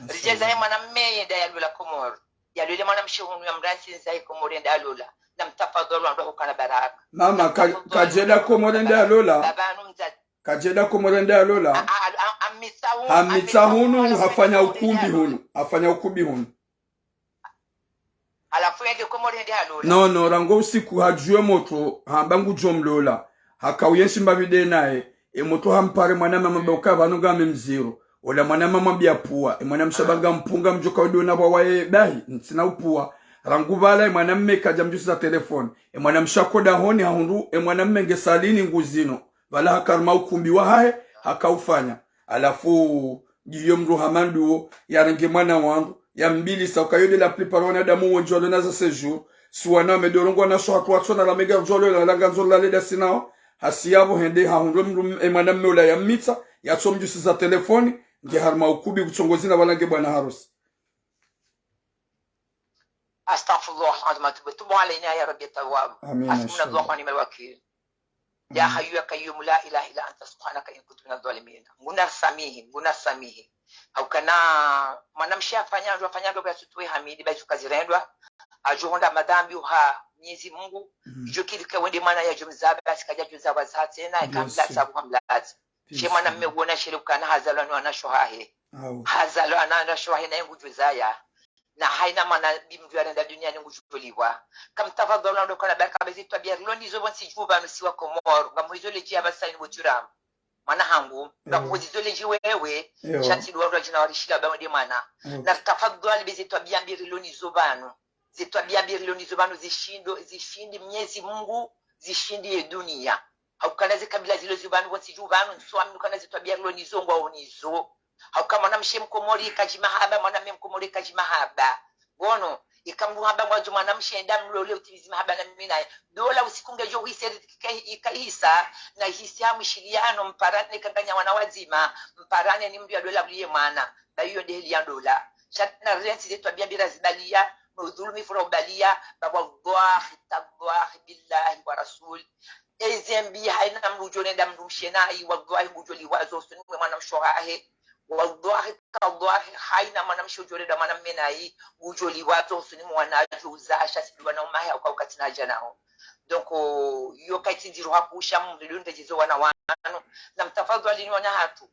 Ridje zahe mwana mme yenda yalola Komoro. Yalole mwana mshe hunu yamrantsi ndza ye Komoro yende yalola. Na mtafadhwali wandru hukana baraka. Mama, ka-, kadjenda Komoro yende yalola. Baba nu mdzadze. Kadjenda Komoro yende yalola. A-, a-, a-, amitsa hunu, amitsa hunu, halafu hafanya ukumbi hunu. Hafanya ukumbi hunu. Halafu yende Komoro yende yalola. No, no, rangu usiku hadjuwe motro, hamba ngudjo mlola. Haka uyenshi mbapvi nde naye. E motro hampare mwana mama mba uka pvanu ngami mdziro. Ola mwana mama mbia pua. E mwana mshe amba ngampunga mdjoka udo na pvwaye bahi, ntsina upua. Rangu pvala, e mwana mme kadja mdjusiza telefoni. E mwana mshe hako dahoni hahundru, e mwana mme nge salini nguzino. Pvala haka harumwa ukumbi wahahe, haka ufanya. Halafu, iyo mdru hama nduwo, yarenge mwana wandru, yambilisa, uka iyo nde la plupart wanadamu wendji walo na za séjour, si wana wame ndo rongoa wanasho hatru watsona la mega ndjwalo la langa ndzoro la leda sinao, hasi yapvo hende hahundru mdru m-, e mwana mme ola yammitsa, yatso mdjusiza telefoni, nge harumwa ukumbi kutsongozi na pvala nge bwana harusi. أستغفر الله العظيم وأتوب، توب علينا يا رب يا تواب. آمين، إن شاء الله. حسبنا الله ونعم الوكيل. يا حي يا قيوم لا إله إلا أنت سبحانك إني كنت من الظالمين. Nguna samihi, nguna samihi. Haukana mwana mshe hafanya ndro, hafanya ndro, pia sutwe hamidi, ba izo kazirendwa. Hadjo hundra madhambi uha Mnyezi Mungu. Idjo kiri ka wende mwana yadjo mzaba, basi kadja djo zaba za tsena, eka mlatsa, uha mlatsa. She mwana mme uona shele ukana hazalwa ni wanasho hahe. Hazalwa na wanasho hahe na ye ngudjo zaya. Na haina mwana bi mdru yarenda duniani ngudjo liwa. Kamtafadhwali wandru hukana baraka, ba eze twabia rilo nizo pvontsi dju pvanu si wa Komoro. Ngamhuzizo ledji ya pvasa ini boturamu. Mwana hangu. Ngamhuzizo ledji wewe. Sha ntsi ndo wandru wadjina warishila ba wende mwana. Na tafadhwali ba eze twabia mbi rilo nizo pvanu. Ze twabia mbi rilo nizo pvanu zishindo, zishindi Mnyezi Mungu, zishindi ye dunia. Haukana ze kabila zilo zi pvanu pvontsi dju pvanu, ntsu amini ukana ze twabia rilo nizo ngwao nizo. Hauka mwana mshe Mkomori kadji mahaba, mwana mme Mkomori kadji mahaba. Ngono, ika mndru hamba ngwandzo mwanamshe nda mlole utimizi mahaba na mimi naye. Ndola usiku ngedjo hwise riziki ika-, ikahisa, na hisi ha mwishiliano mparane kanganya wana wadzima, mparane ni mndru ya ndola uliye mwana. Ba iyo nde heli ya ndola. Sha na rentsi ze twabiya mbi razibalia, no dhulumi fura ubalia, ba wallahi, tallahi, billahi wa rasul. Eze mbi haina mndru udjo nenda mndru mshe nayi, wallahi ngudjo liwaza usoni mwe mwanamshe wahahe. Wallahi, tallahi, haina mwanamshe udjo nenda mwanamme nayi, ngudjo liwaza usoni mwe wana adjo uzaa, sha sidi wana umahe, hauka ukati na dja naho. Donc, euh, iyo kaitsi ndziro hakusha mndru ndo ndedjezo wana wanu. Na mtafadhwali ni wana hatru.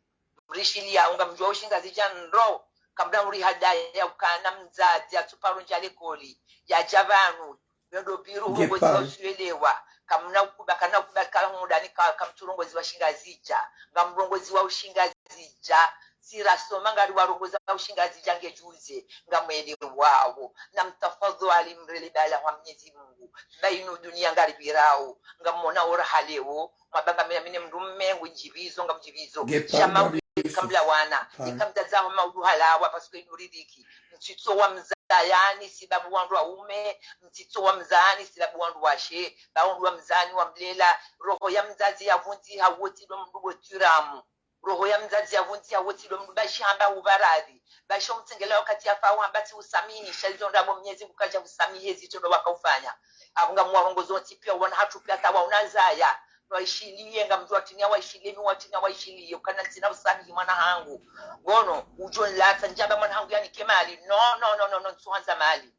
Mrishiliya, unga mdjuwa ushingazidja ndro, kamna uri hadaya ukana mdzadze atsuparo ndja lekoli, yadja pvanu, yondo piru urongozi wa usielewa, kamna ukuba, kana ukuba kala hundani ka, kamtsu urongozi wa shingazidja, ngamrongozi wa ushingazidja, sirasoma ngari warongoza ushingazidja ngedjuze, ngamwelewawo, na mtafadhwali mrele bala wa Mnyezi Mungu, ba inu duniya ngari pvirao, ngamona ora haleo, mwabanga mina mine mndru mme, ngudjipvizo, ngamdjipvizo. Shama kamla wana, ikamdzaza ho maudu halawa, parce que inu riziki. Mtsitso wa mzayani sibabu wandru waume, mtsitso wa mzayani sibabu wandru washe, ba wandru wa mzayani wamlela, roho ya mdzadze yavundziha wotsi ndo mndru botiramu. Roho ya mdzadze yavundziha wotsi ndo mndru bashi hamba ubaradhi. Bashi omtsengela wakati yafa uhamba tsi usamihi, sha izo ndrabo Mnyezi Mungu kadja usamihi ezitso ndo wakaufanya. Apvo ngamwarongozo wontsi piya wana hatru piya hata wauna zaya. Waishiliye, ngamdjuwa tiniya waishiliye, mi watiniya waishiliye. Ukana ntsina usamihi mwana hangu. Ngono, udjo nlatsa ndjamba mwana hangu yanike mali. No, no, no, no, no, ntsuhandza mali.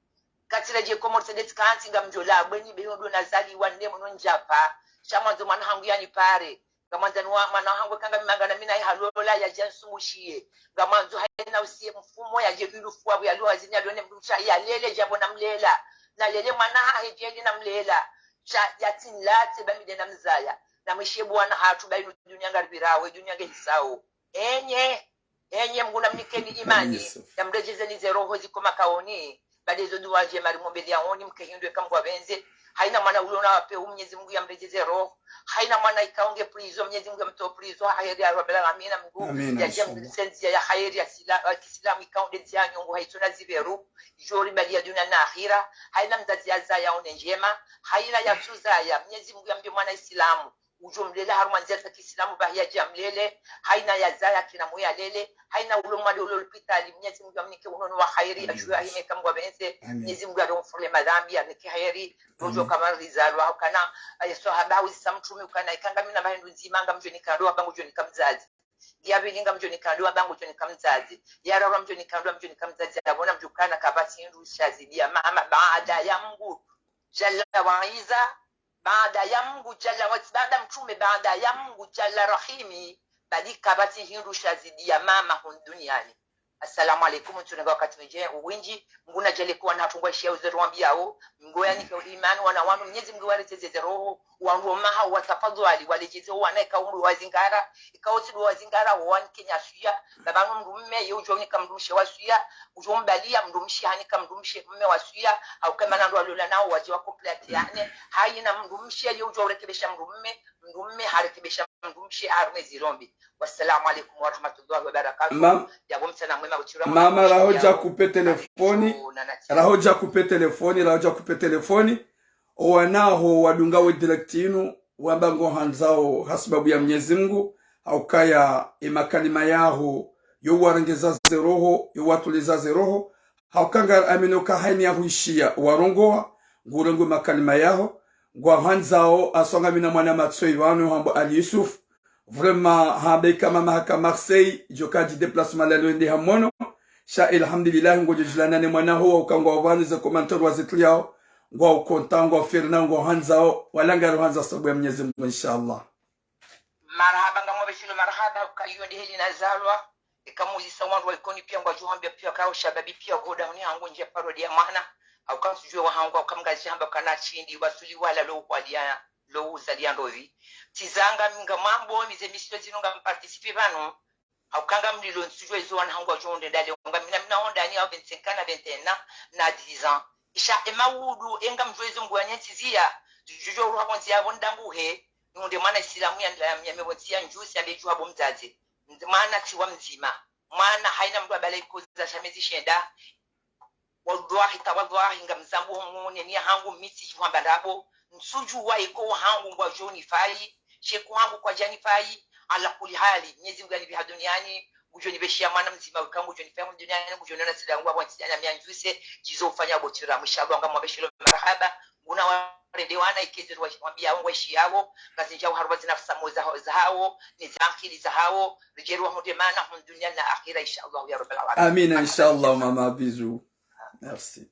Katsi redje Komori tsende tsikantsi ngamdjo la, bweni be yondo nazaliwa nde mwono ndjapva. Sha mwandzo mwana hangu yanipare. Ngamwandzo ni wa, mwana hangu kanga mimanga na mina ihalola yadje nsumushiye. Ngamwandzo haina usiye mfumo yadje kilu fua bu yaliwa zini yalione mndru msha yalele djapvo namlela. Nalele mwana hahe djeli namlela. Sha yatsi nlatse ba mi nde namzaya. Na mwishe bwana hatru ba inu duniya ngari pvirao, duniya ngehisao. Enye, enye Mngu namnikeni imani, yamredjezeni ze roho ziko makaoni, ba ndezo duwa ndjema rimombeleyaoni, mke hindru eka Mngu apvendze. Haina mwana ulona wapve u Mnyezi Mngu yamredjeze roho. Haina mwana ikao nge prison, Mnyezi Mngu yamtowe prison, ha heri ya Rabbil Alamina Mngu. Yadje msendziya ya heri ya sila-, ya kisilamu ikao nde ndziya nyongo haitsona zipveru. Idjo ribaliya duniya na akhira. Haina mdzadze yazaya one ndjema. Haina yatsuzaya, Mnyezi Mngu yambe mwana isilamu. Udjo mlela harumwa ndziya za kisilamu bahi yadje yamlele, haina yazaya kina mwe yalele, haina ulo mwade ulo lopitali, Mnyezi Mngu yamnike unono wa kheri, adjuwe ahime eka Mngu apvendze, Mnyezi Mngu yaronfurle madhambi, yanike kheri, rodjo kama rizalwa, ukana, eh, swahaba uzisa mtrume, ukana, ikanga mina mahendu ndzima, ngamdjo nika ndo, wamba ngudjo nika mdzadze. Yapvili ngamdjo nika ndo, wamba ngudjo nika mdzadze. Yararu ngamdjo nika ndo, ngamdjo nika mdzadze, apvo namdjo kana kapvatsi hindru shazidi ya mama, baada ya Mngu, Jalla wa Izza, baada ya Mngu Jalla wa, baada mtrume, baada ya Mngu Jalla Rahimi, bali kapvatsi hindru shazidi ya mama hunu duniani. Assalamu alaikum, ntsunenga wakati mwendje, windji, Mngu nadjaanlie kuwa na hatru ngwaishiyao ze rwambiao, Mngu yanike imani wana wanu, Mnyezi Mngu yawaredzeze ze roho, wandru wa maha watafadhwali, waledjeze wana ikao ndo wazingara, ikao tsi ndo wazingara, wawanike nyaswiya, ba pvanu mndru mme, ye udjo unika mndru mshe waswiya, udjo mbaliya mndru mshe hanika mndru mshe mme waswiya, hauka mana ndo walola nao wadje wa compléter yane. Haina mndru mshe ye udjo urekebesha mndru mme, mndru mme harekebesha mndru mshe harumwa ezi rombi. Wassalamu alaikum warahmatullahi wabarakatuh. Yapvo mtsana mwema utsirwa mama, raho dja kupe telefoni, raho dja kupe telefoni, raho dja kupe telefoni. Owanaho wadunga we direct inu, wamba ngohandzao ha sababu ya Mnyezi Mngu, haukaya emakalima yaho, yo warengeza ze roho, yo watuliza ze roho, hauka ngaramino ka haini ya huishiya, warongoa, ngurengwe makalima yaho, ngwahandzao, asonga mina mwana matsoyi wanu, hambo Ali Yusuf, vraiment, hambe kama mahaka Marseille, djoka dji déplacement la lwende hamono, sha alhamdulillah, ngodjo djilana ne mwana ho, hauka ngwapvanu ze commentaire wazituliyao, ngwaukonta, ngwaufirina, ngwauhandzao, wala ngarihandzao sababu ya Mnyezi Mngu, inshallah. Marahaba, ngamwabeshelo marahaba, hauka iyo nde heli nazalwa. Eka muzisa wandru wa Ikoni piya ngwadjo hambia piya kao shababi piya goda huni hangu ndje parodi ya mwana. Hauka msudjuwe wa hangu, hauka mngazidja hamba kana shindi, wasuli wala lo ukwaliya, lo uzaliya ndopvi. Tsizanga mi ngamwambo, mi ze émission zinu ngam participer pvanu. Hauka ngamlilo ntsudjuwa izo wana hangu wadjo ndrenda leo. Ngamina, mina hondani ya vingt-cinq ans na vingt et un ans na dix ans. Isha ema wudu, enga mdjuwa izo nguwa nyentsi ziya. Djudjo ruha pvondzi ya pvo ndangu he. Nunde mwana isilamu ya, ya, ya mepvondzi ya ndjusi ya bedju habo mdzadze. Mwana tsi wa mdzima. Mwana haina mndru abala ikoza sha mezi shenda. Wallahi, tawallahi, ngamzambuho mone niya hangu mi tsi shihwamba ndrabo. Ntsudjuwa eka wahangu ngwadjo nifayi, she eka wahangu kwadja nifayi. Ala kulli hali, Mnyezi Mngu yanipviha duniani, ngudjo nipveshiya mwana mdzima weka ngudjo nifayi duniani, ngudjo nona sida ngwa bwantsi djana miandzuse, djizo ufanya botira, mwisha lwanga mwabeshelo marahaba, nguna warende wana ikezero wa-, wambiyawo ngwaishiyao, ngazindjao harumwa zinafsi zahawo, ne zaakili zahawo, ridjeri wahundre mana, hunu duniani na akhira, insha Allah, ya Rabbal Alamin. Amina, insha Allah, mama, bisous. Merci.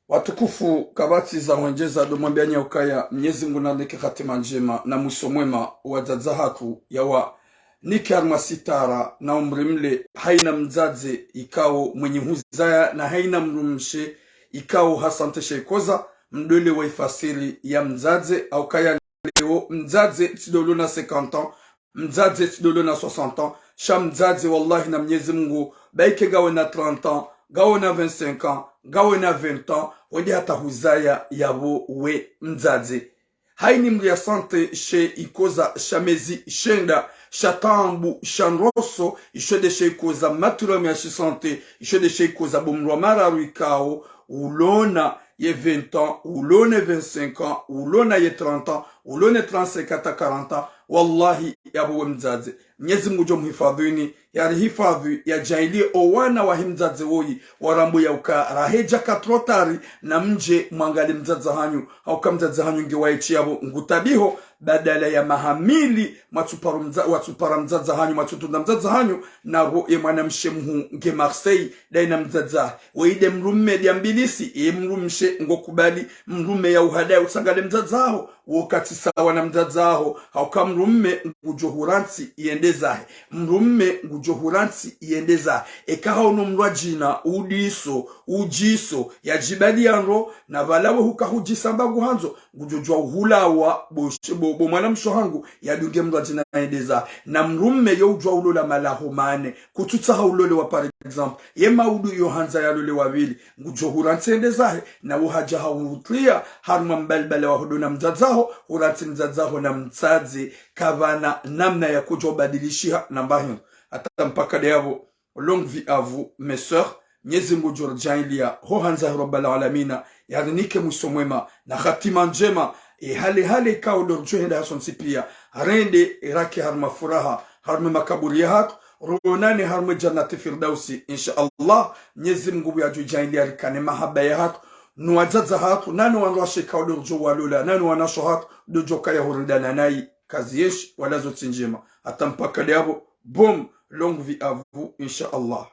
Watukufu, kapvatsi za hwendjeza ndo mwambianyi ukaya Mnyezi Mngu nanike hatima ndjema na mwiso mwema wadzadze hatru, yawanike harumwa sitara na umri mle, haina mdzadze ikao mwenye huzaya na haina mdrumshe ikao hasante she ikoza, mdru le wa ifasiri ya mdzadze, au kaya leo mdzadze tsi ndo lo na cinquante ans, mdzadze tsi ndo lo na soixante ans, sha mdzadze wallahi na Mnyezi Mngu, ba ike ngawe na trente ans, ngawe na vingt-cinq ans, ngawe na vingt ans, wende hata huzaya yapvo we mdzadze. Haini mdru yasante she ikoza sha mezi shenda, sha taabu, sha ndroso, isho nde she ikoza maturamu ya shisante, isho nde she ikoza bo mdru wa mararu ikao, ulona ye vingt ans, ulone vingt-cinq ans, ulona ye trente ans, ulone trente-cinq hata quarante ans, wallahi, yapvo we mdzadze. Mnyezi Mngu ngudjo mhifadhwini, yarihifadhwi, yadjaanliye owana wahe mdzadze woyi, warambo ya uka rahedja ka trop tard, na mdje mwangalie mdzadze hanyu, hauka mdzadze hanyu nge waeshi yapvo ngutabiho, badala ya maha mili, mwatsuparo mdza-, watsupara mdzadze hanyu, mwatsutrunda mdzadze hanyu, napvo ye mwanamshe mhuu nge Marseille, ndaye na mdzadze hahe. Woyi nde mdrume nde ambilisi, ye mdrumshe ngokubali, mdrume ya uhadaye utsangalie mdzadze haho, wo katsi sawa na mdzadze haho, hauka mdrume ngudjo hurantsi yende zahe. Mdrume ngudjo hurantsi yende zahe. Eka haono mdru adjina, udiso, udjiso, yadjibali ya ndro, na pvala we huka hudjisa mba nguhandzo, ngudjo djuwa uhulawa, bo, bo, bo mwanamshe hangu, yadunge mdru adjina yende zahe. Na mdrume yo udjuwa ulola malaho mane, kutsutsaha ulolewa, par exemple, ye maudu yo handza yalolewa pvili, ngudjo hurantsi yende zahe, na wo hadja hahutria harumwa mbalibala wa hudona mdzadze haho, hurantsi mdzadze haho na mtsadze, kapvana namna ya kudjo ubadilishiha na mba hindru. Hata mpaka nde yapvo, longue vie à vous, mes sœurs, Mnyezi Mngu ngudjo ridjaanliya ho handza he Rabbal Alamina, yarinike mwiso mwema, na hatima ndjema, e hale hale ikao ndo ridjo henda hasontsi pia, rende, rake harumwa furaha, harumwa makaburi yahatru, ronane harumwa Jannati Firdausi, insha Allah. Mnyezi Mngu ngudjo djaanliya rikane mahaba yahatru, no wadzadze hatru, nano wandru washe ikao ndo ridjo walola, nano wanashe hatru, ndo ridjo kaya hurindana nayi, kazi yenshi, wala zontsi ndjema. Hata mpaka nde yapvo, boum, longue vie à vous, insha Allah.